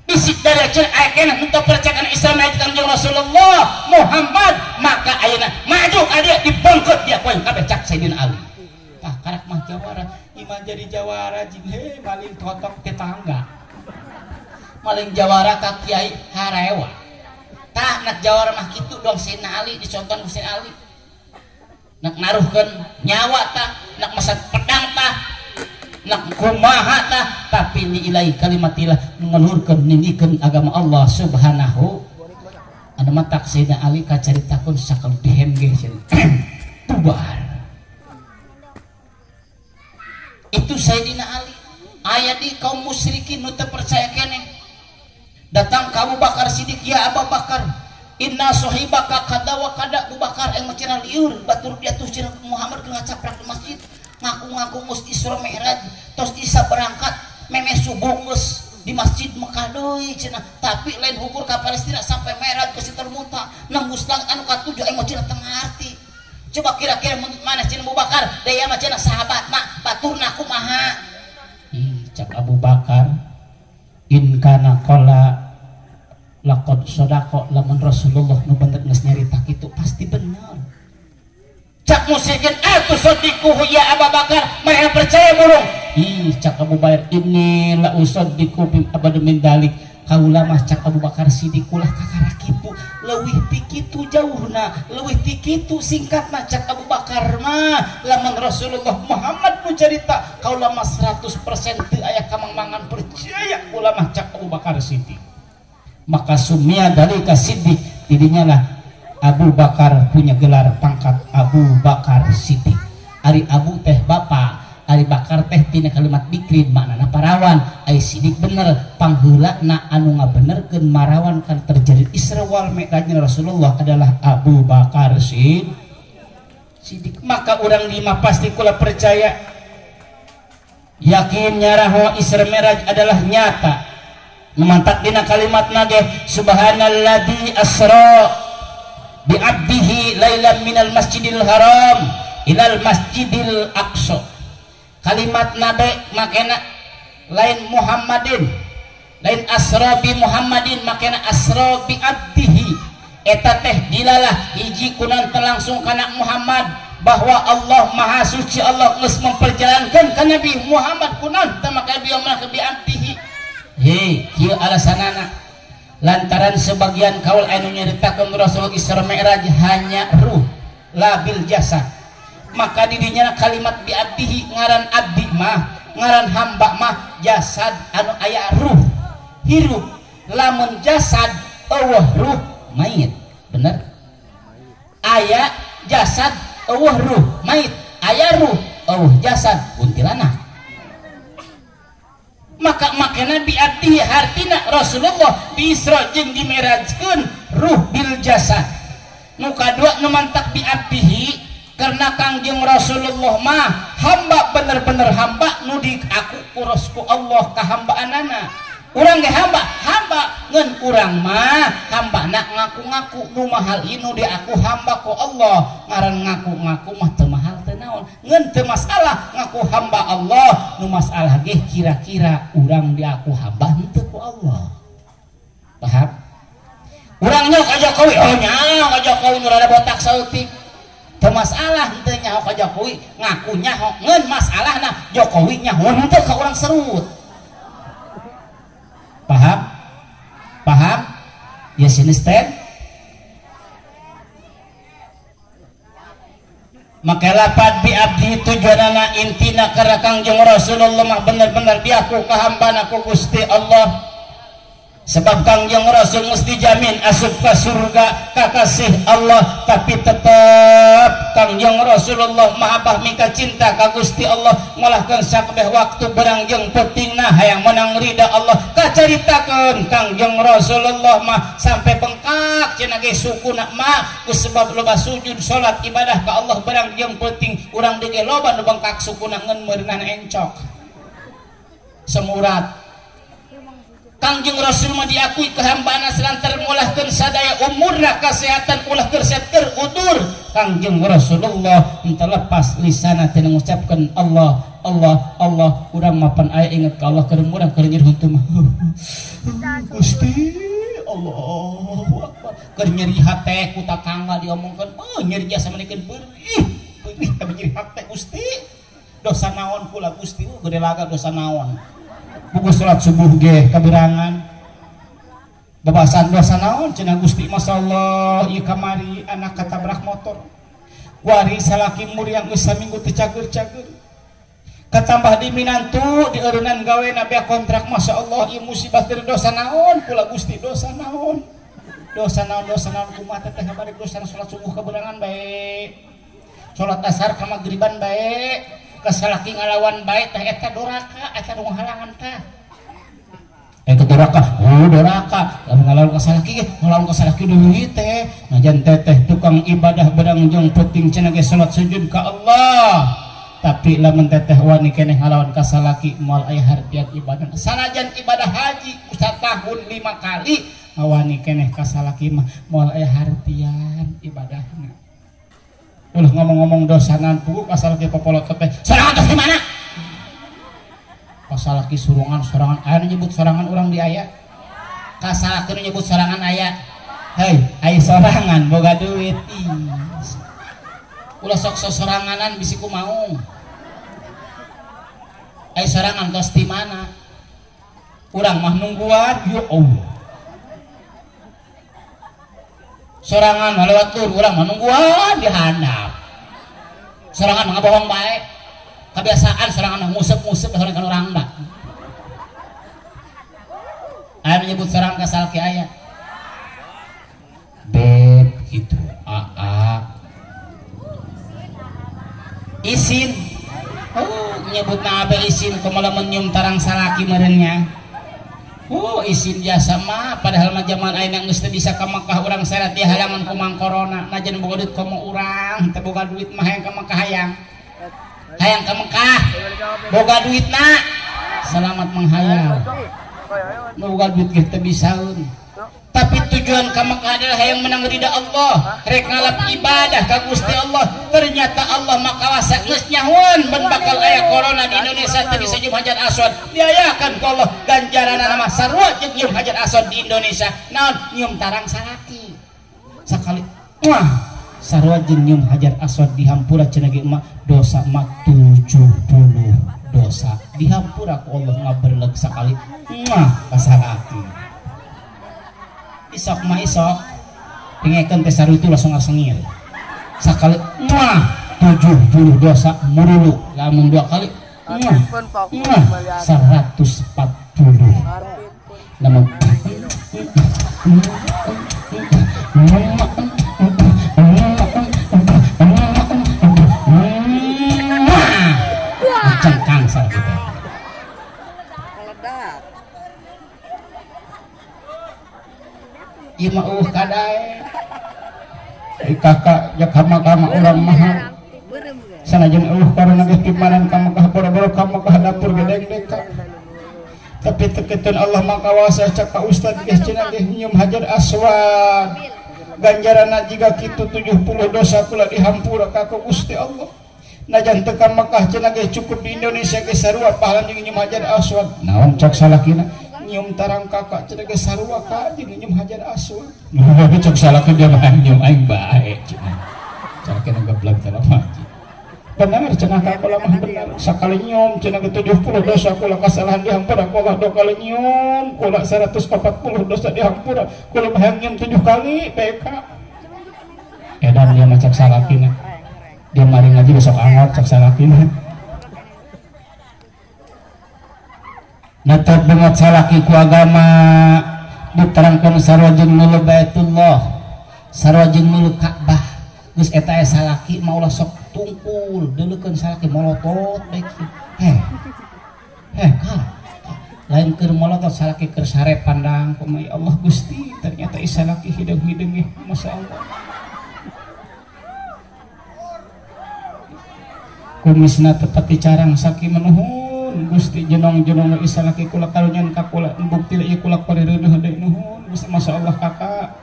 Bisik dari cenah aya keneh nu teu percaya kana Islam Mi'raj Kangjeng Rasulullah Muhammad, maka ayeuna maju ka dieu dibongkeut dia ku aing kabeh cak Sayyidina Ali. Tah karak mah jawara, iman jadi jawara jeung he maling totok tetangga. Maling jawara ka kiai harewa. Tah nak jawara mah kitu dong Sayyidina Ali dicontohan ku Sayyidina Ali. Nak naruhkeun nyawa tah, nak masat pedang tah, nak kumaha tah, tapi nilai kalimatillah ngeluhurkeun ninggikeun agama Allah Subhanahu. Anu matak Sayyidina Ali kacaritakeun sakal dihem ge cenah. Bubar. Itu Sayyidina Ali. Aya di kaum musyrikin nu teu percaya keneh. Datang ke Abu Bakar Siddiq, ya Abu Bakar, inna sohibaka kada wa kada. Abu Bakar yang cenah liur batur dia tuh cenah Muhammad keur ngacaprak di masjid, ngaku-ngaku geus Isra Mi'raj, tos Isa berangkat memeh subuh geus di masjid Mekah deui cenah, tapi lain hukur ka Palestina sampai Mi'raj ke Sidratul Muntaha nembus langit anu katujuh aing mah cenah teu ngarti. Coba kira-kira menurut maneh cenah Abu Bakar, daya mah cenah sahabatna baturna kumaha? Ih cak Abu Bakar, in kana qala laqad sadaqa, lamun Rasulullah nu bener geus nyarita kitu pasti bener. Cak musyrikin atuh sadiquhu ya Abu Bakar, mereka percaya burung. Ih cak Abu Bakar, inni la usaddiqu bi abad min dalik, kaula mah cak Abu Bakar Siddiq ulah kakara kitu, leuwih ti kitu jauhna, leuwih ti kitu singkatna cak Abu Bakar mah lamun Rasulullah Muhammad nu carita kaula mah 100% teu aya kamangmangan percaya kula mah cak Abu Bakar Siddiq. Maka sumia dalika Siddiq, tidinya lah Abu Bakar punya gelar pangkat Abu Bakar Siddiq. Ari Abu teh bapa, ari Bakar teh tina kalimat bikrin maknana parawan. Ari Siddiq bener pangheulana anu ngabenerkeun marawan kan terjadi Isra wal Mi'rajnya Rasulullah adalah Abu Bakar Siddiq. Maka urang lima pasti kula percaya yakin nyaraho Isra Mi'raj adalah nyata. Memantak dina kalimat nage subhanalladzi asra bi abdihi lailan minal masjidil haram ilal masjidil aqsa. Kalimat nabe makena lain Muhammadin, lain asra bi Muhammadin, makena asra bi abdihi. Eta teh dilalah hiji kunan langsung kana Muhammad bahwa Allah Maha Suci, Allah geus memperjalankan ka Nabi Muhammad kunan teh maka bi bi abdihi. Hei, kieu alasanana lantaran sebagian kaul anu nyaritakeun Rasul Isra Mi'raj hanya ruh labil jasad, maka didinya kalimat bi abdihi ngaran abdi mah ngaran hamba mah jasad anu aya ruh hirup, lamun jasad eueuh ruh mayit, bener? Aya jasad eueuh ruh mayit, aya ruh eueuh jasad kuntilanak. Maka makana bi abdihi hartina Rasulullah di Isra jeung dimirajkeun ruh bil jasad. Nu kadua nu mantak bi abdihi karena Kangjeng Rasulullah mah hamba, bener-bener hamba nu di aku kurosku Allah kahambaanana. Urang ge hamba, hamba ngan urang mah hamba nak ngaku-ngaku nu mahal nu di aku hamba ku Allah. Ngaran ngaku-ngaku mah teu mahal teu naon, ngan teu masalah ngaku hamba Allah, nu masalah ge kira-kira urang di aku hamba henteu ku Allah. Paham? Urang nya ka Jokowi, oh nya ka Jokowi nu rada botak saeutik. Teu masalah henteu nyaho ka Jokowi, ngaku nyaho ngeun masalahna Jokowi nyaho henteu ka urang Serut. Paham? Paham? Ya sinisten. Maka lapad bi abdi tujuanana intina karena Kangjeng Rasulullah mah bener-bener diaku kahambana ku Gusti Allah. Sebab Kangjeng Rasul mesti jamin asup ke surga kakasih Allah, tapi tetap Kangjeng Rasulullah mahabah mika cinta ka Gusti Allah, ngalahkeun sakabeh waktu berang jeung peutingna hayang menang ridha Allah. Kacaritakeun Kangjeng Rasulullah mah sampai bengkak cenah ge sukuna mah ku sebab loba sujud salat ibadah ka Allah berang jeung peuting, urang deui ge loba nu bengkak sukuna ngeun meureunana encok semurat. Kangjeng Rasul mah diakui kehambaan selantar mulahkeun sadaya umurna kesehatan ulah keur seter udur. Kangjeng Rasulullah henteu lepas lisana teh ngucapkeun Allah Allah Allah. Urang mah pan aya inget ka Allah keur murang keur nyeri huntu mah Gusti Allahu Akbar keur nyeri hate ku tatangga diomongkeun oh nyeri jasa manikeun beurih beurih nyeri hate Gusti dosa naon kula Gusti gede laga dosa naon. Buku sholat subuh ge kaberangan bebasan dosa naon cenah Gusti masyaallah ieu kamari anak katabrak motor wari salaki muriang geus saminggu teu cager-cager katambah di minantu di eureunnan gawe na bea kontrak masyaallah ieu musibah teu dosa naon kula Gusti dosa naon dosa naon dosa naon kumaha teh bari dosa salat subuh kaberangan bae salat asar ka magriban bae kasalaki ngalawan bae teh eta doraka eta nu halangan tah eta doraka oh doraka lamun ngalawan kasalaki ge ngalawan kasalaki deui teh najan teteh tukang ibadah berang jeung peuting cenah ge salat sujud ka Allah tapi lamun teteh wani keneh ngalawan kasalaki moal aya hartian ibadah sanajan ibadah haji satahun 5 kali wani keneh kasalaki mah moal aya hartian ibadahna. Ulah ngomong-ngomong dosanan pugu kasalaki popolot teh sorangan tos di mana? Kasalaki surungan sorangan aya nu nyebut sorangan urang di aya. Kasalaki nu nyebut sorangan aya. Hei, aya sorangan boga duit. Ulah sok sosoranganan bisi ku maung. Aya sorangan tos di mana? Urang mah nungguan ya Allah. Sorangan lewat tur urang mah nungguan di handap. Sorangan mah ngabohong bae. Kebiasaan sorangan mah ngusep-ngusep sorangan urang mah. Aya menyebut sorangan kasalaki aya. Beb gitu aa. Isin. Oh, nyebutna abe isin kumaha lamun nyium tarang salaki meureun. Oh isin jasa mah padahal mah zaman ayeuna geus teu bisa ka Mekah urang syarat dihalangan ku mang corona najan boga duit komo urang teu boga duit mah hayang ka Mekah hayang hayang ka Mekah boga duitna selamat menghayal boga duit ge teu bisaeun tapi tujuan ka Mekah adalah hayang menang ridha Allah rek ngalap ibadah ka Gusti Allah ternyata Allah makawasa geus nyahoan ben bakal aya corona di Indonesia teu bisa nyium hajar aswad diayakan ku Allah ganjaranna mah sarua jeung nyium hajar aswad di Indonesia naon nyium tarang salaki sakali wah sarua jeung nyium hajar aswad dihampura cenah ge emak dosa mah 70 dosa dihampura ku Allah ngaberleg sakali wah ka salaki isok mah isok pengekeun teh saru itu langsung ngasengir sakali muah 70 dosa murulu lamun 2 kali muah muah 140 lamun cengkang salah kita. Ieu mah eueuh kadae. Kakak jak kama-kama urang mah. Sanajan eueuh karena geus pimanan ka Mekah boro-boro ka Mekah dapur gedeng-deng ka. Tapi tekeun Allah mah kawasa cak ka ustad geus cenah geus nyium hajar aswad. Ganjaranna jiga kitu 70 dosa kula dihampura ka ku Gusti Allah. Najan teu ka Mekah cenah geus cukup di Indonesia geus sarua pahala jeung nyium hajar aswad. Naon cak salakina? Nyium tarang kakak cenah geus sarua ka jeung nyium hajar aswad. Cok salaki dia mah nyium aing bae cenah. Salakina geblek Benar cenah ka kula mah benar. Sakali nyium cenah 70 dosa kula kasalahan dihampura ku Allah, 2 kali nyium kula 140 dosa dihampura. Kula mah hayang nyium 7 kali BK. Edan dia mah cek salakina. Dia mari ngaji besok anggot cek salakina. Netep banget salaki ku agama diterangkan sarua jeung milu Baitullah, sarua jeung milu Ka'bah. Geus eta aya salaki mah ulah sok tungkul, deuleukeun salaki molotot bae kieu. Heh ka. Lain keur molotot salaki keur sare pandang kumaha ya Allah Gusti, ternyata salaki hideung-hideung ya masyaallah. Kumisna tepat dicarang saki menuhun Gusti jenong-jenong isalaki kula karunyan ka kula bukti ieu kula parireuh deui nuhun Gusti masyaallah kakak.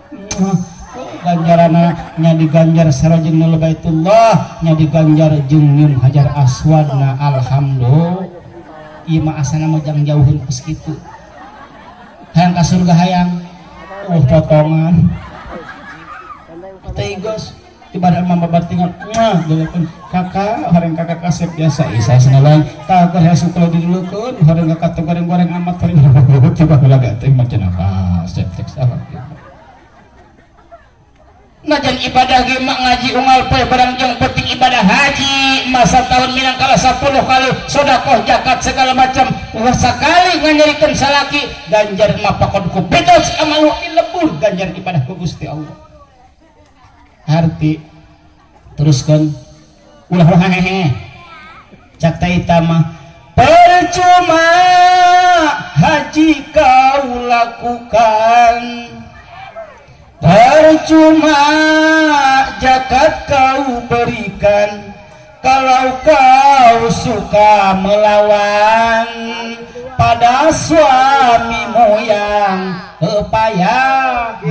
Ganjarana nya diganjar sarua jeung milu Baitullah, nya diganjar jeung nyium Hajar Aswadna alhamdulillah. Ieu mah asana mah jang jauheun kos kitu. Hayang ka surga hayang potongan. Teh geus ibadah mah babatingan mah deulekeun kakak horeng kakak kasep biasa isa sanalan kakak hasu kula didulukeun horeng kakak teh goreng-goreng amat horeng tiba heula ge teh mah cenah kasep cek salah. Najan ibadah ge mah ngaji unggal poe barang jeung penting ibadah haji masa tahun minangkala 10 kali sedekah zakat segala macam ulah sakali nganyerikeun salaki ganjar mah pakon ku betos amalu dilebur ganjar ibadah ku Gusti Allah. Arti teruskan ulah hehehe cak taita mah percuma haji kau lakukan, percuma zakat kau berikan, kalau kau suka melawan pada suamimu yang kepayahan,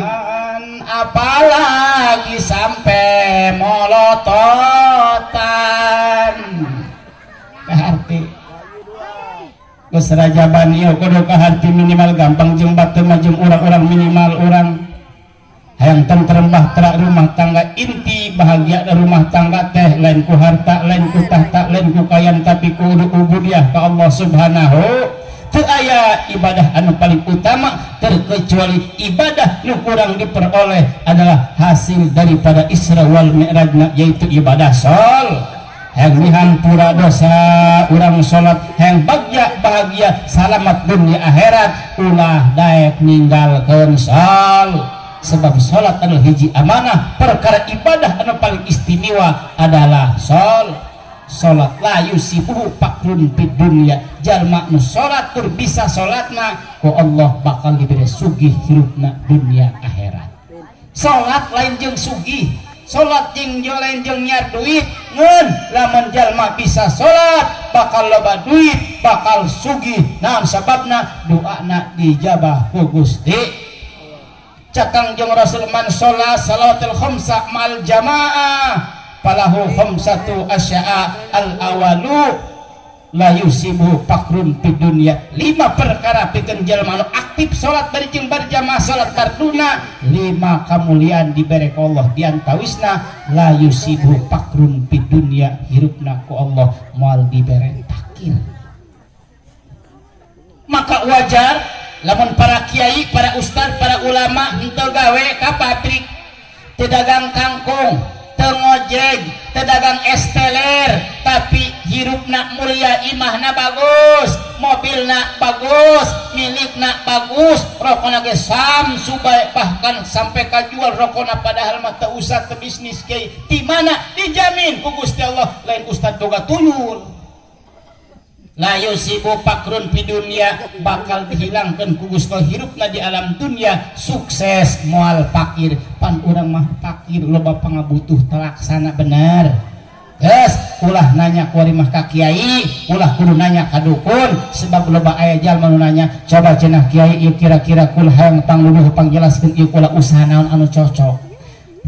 apalagi sampai molototan. Kaharti geus rajaban ieu kudu kaharti minimal gampang jeung batur mah jeung urang-urang minimal urang hayang tentrem bahtera rumah tangga inti bahagia rumah tangga teh lain ku harta lain ku tahta lain ku kayan tapi kudu ubudiah ka Allah Subhanahu. Teu aya ibadah anu paling utama terkecuali ibadah nu kurang diperoleh adalah hasil daripada Isra wal Mi'rajna, yaitu ibadah sol. Hayang dihampura dosa urang salat, hayang bagja bahagia salamat dunia akhirat, ulah daek ninggalkeun sol. Sebab salat adalah hiji amanah, perkara ibadah anu paling istimewa adalah sol. Salat la yusibuhu fakrun fid dunya, jalma nu salat tur bisa salatna ku Allah bakal diberi sugih hirupna dunia akhirat. Salat lain jeung sugih, salat jeung lain jeung nyar duit, ngeun lamun jalma bisa salat bakal loba duit, bakal sugih. Naon sababna? Doana dijabah ku Gusti. Cakang jeung Rasul man sholat salatul khamsa mal jamaah falahu khamsatu asya'a al awalu la yusibu fakrun fid dunya. 5 perkara pikeun jalma anu aktif salat bari jeung berjamaah salat farduna, 5 kamuliaan dibere ku Allah diantawisna la yusibu fakrun fid dunya, hirupna ku Allah moal dibere takir. Maka wajar lamun para kiai, para ustad, para ulama henteu gawe ka pabrik, teu dagang kangkung, teu ngojek, teu dagang es teler, tapi hirupna mulia, imahna bagus, mobilna bagus, milikna bagus, rokona ge samsu bae, bahkan sampai kajual rokona padahal mah teu usah teu bisnis kiai. Di mana dijamin ku Gusti Allah lain ustad boga tuyul. La yusibu fakrun fi dunya, bakal dihilangkan ku Gusti Allah hirupna di alam dunia, sukses moal fakir. Pan urang mah fakir loba pangabutuh telaksana bener. Geus ulah nanya ku mah ka kiai, ulah kudu nanya ka dukun, sebab loba aya jalma nu nanya, coba cenah kiai ieu kira-kira kula hayang pangluduh pangjelaskeun ieu kula usaha naon anu cocok.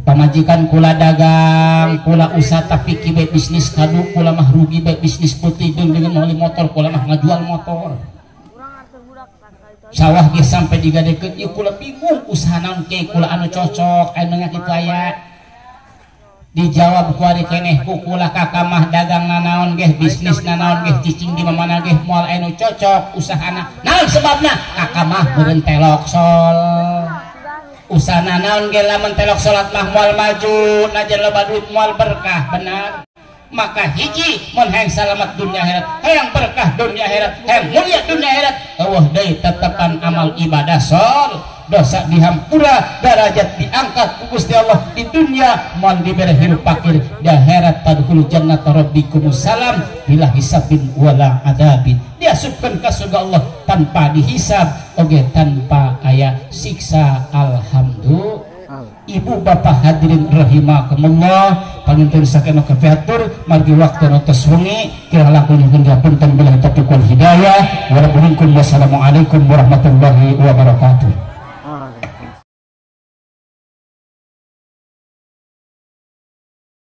Pamajikan kula dagang, kula usaha tapi kieu bisnis kadu, kula mah rugi bae bisnis putih jeung dengan meuli motor, kula mah ngajual motor. Sawah ge sampai digadekeun ieu kula bingung usaha naon kieu kula anu cocok, aya nanya kitu aya. Dijawab ku ari keneh ku kula kakamah dagang nanaon geh bisnis nanaon geh cicing di mana geh moal anu cocok usahana. Naon sebabna? Kakamah meureun telok sol. Usaha nanaon ge lamun telok salat mah moal maju, najan loba duit moal berkah, benar. Maka hiji mun hayang salamat dunia akhirat, hayang berkah dunia akhirat, hayang mulia dunia akhirat, eueuh deui tetepan amal ibadah sol, dosa dihampura, derajat diangkat ku Gusti Allah di dunia, moal dibere hirup fakir, di akhirat tadkhulul jannata rabbikumus salam bila hisabin wala adabin. Diasupkeun ka surga Allah tanpa dihisab oge tanpa aya siksa. Alhamdulillah. Ibu bapak hadirin rahimakumullah, panginten sakeno kapihatur margi waktu tos wengi kira langkung nyuhun dihapunten billahi taufiq wal hidayah. Wassalamualaikum warahmatullahi wabarakatuh.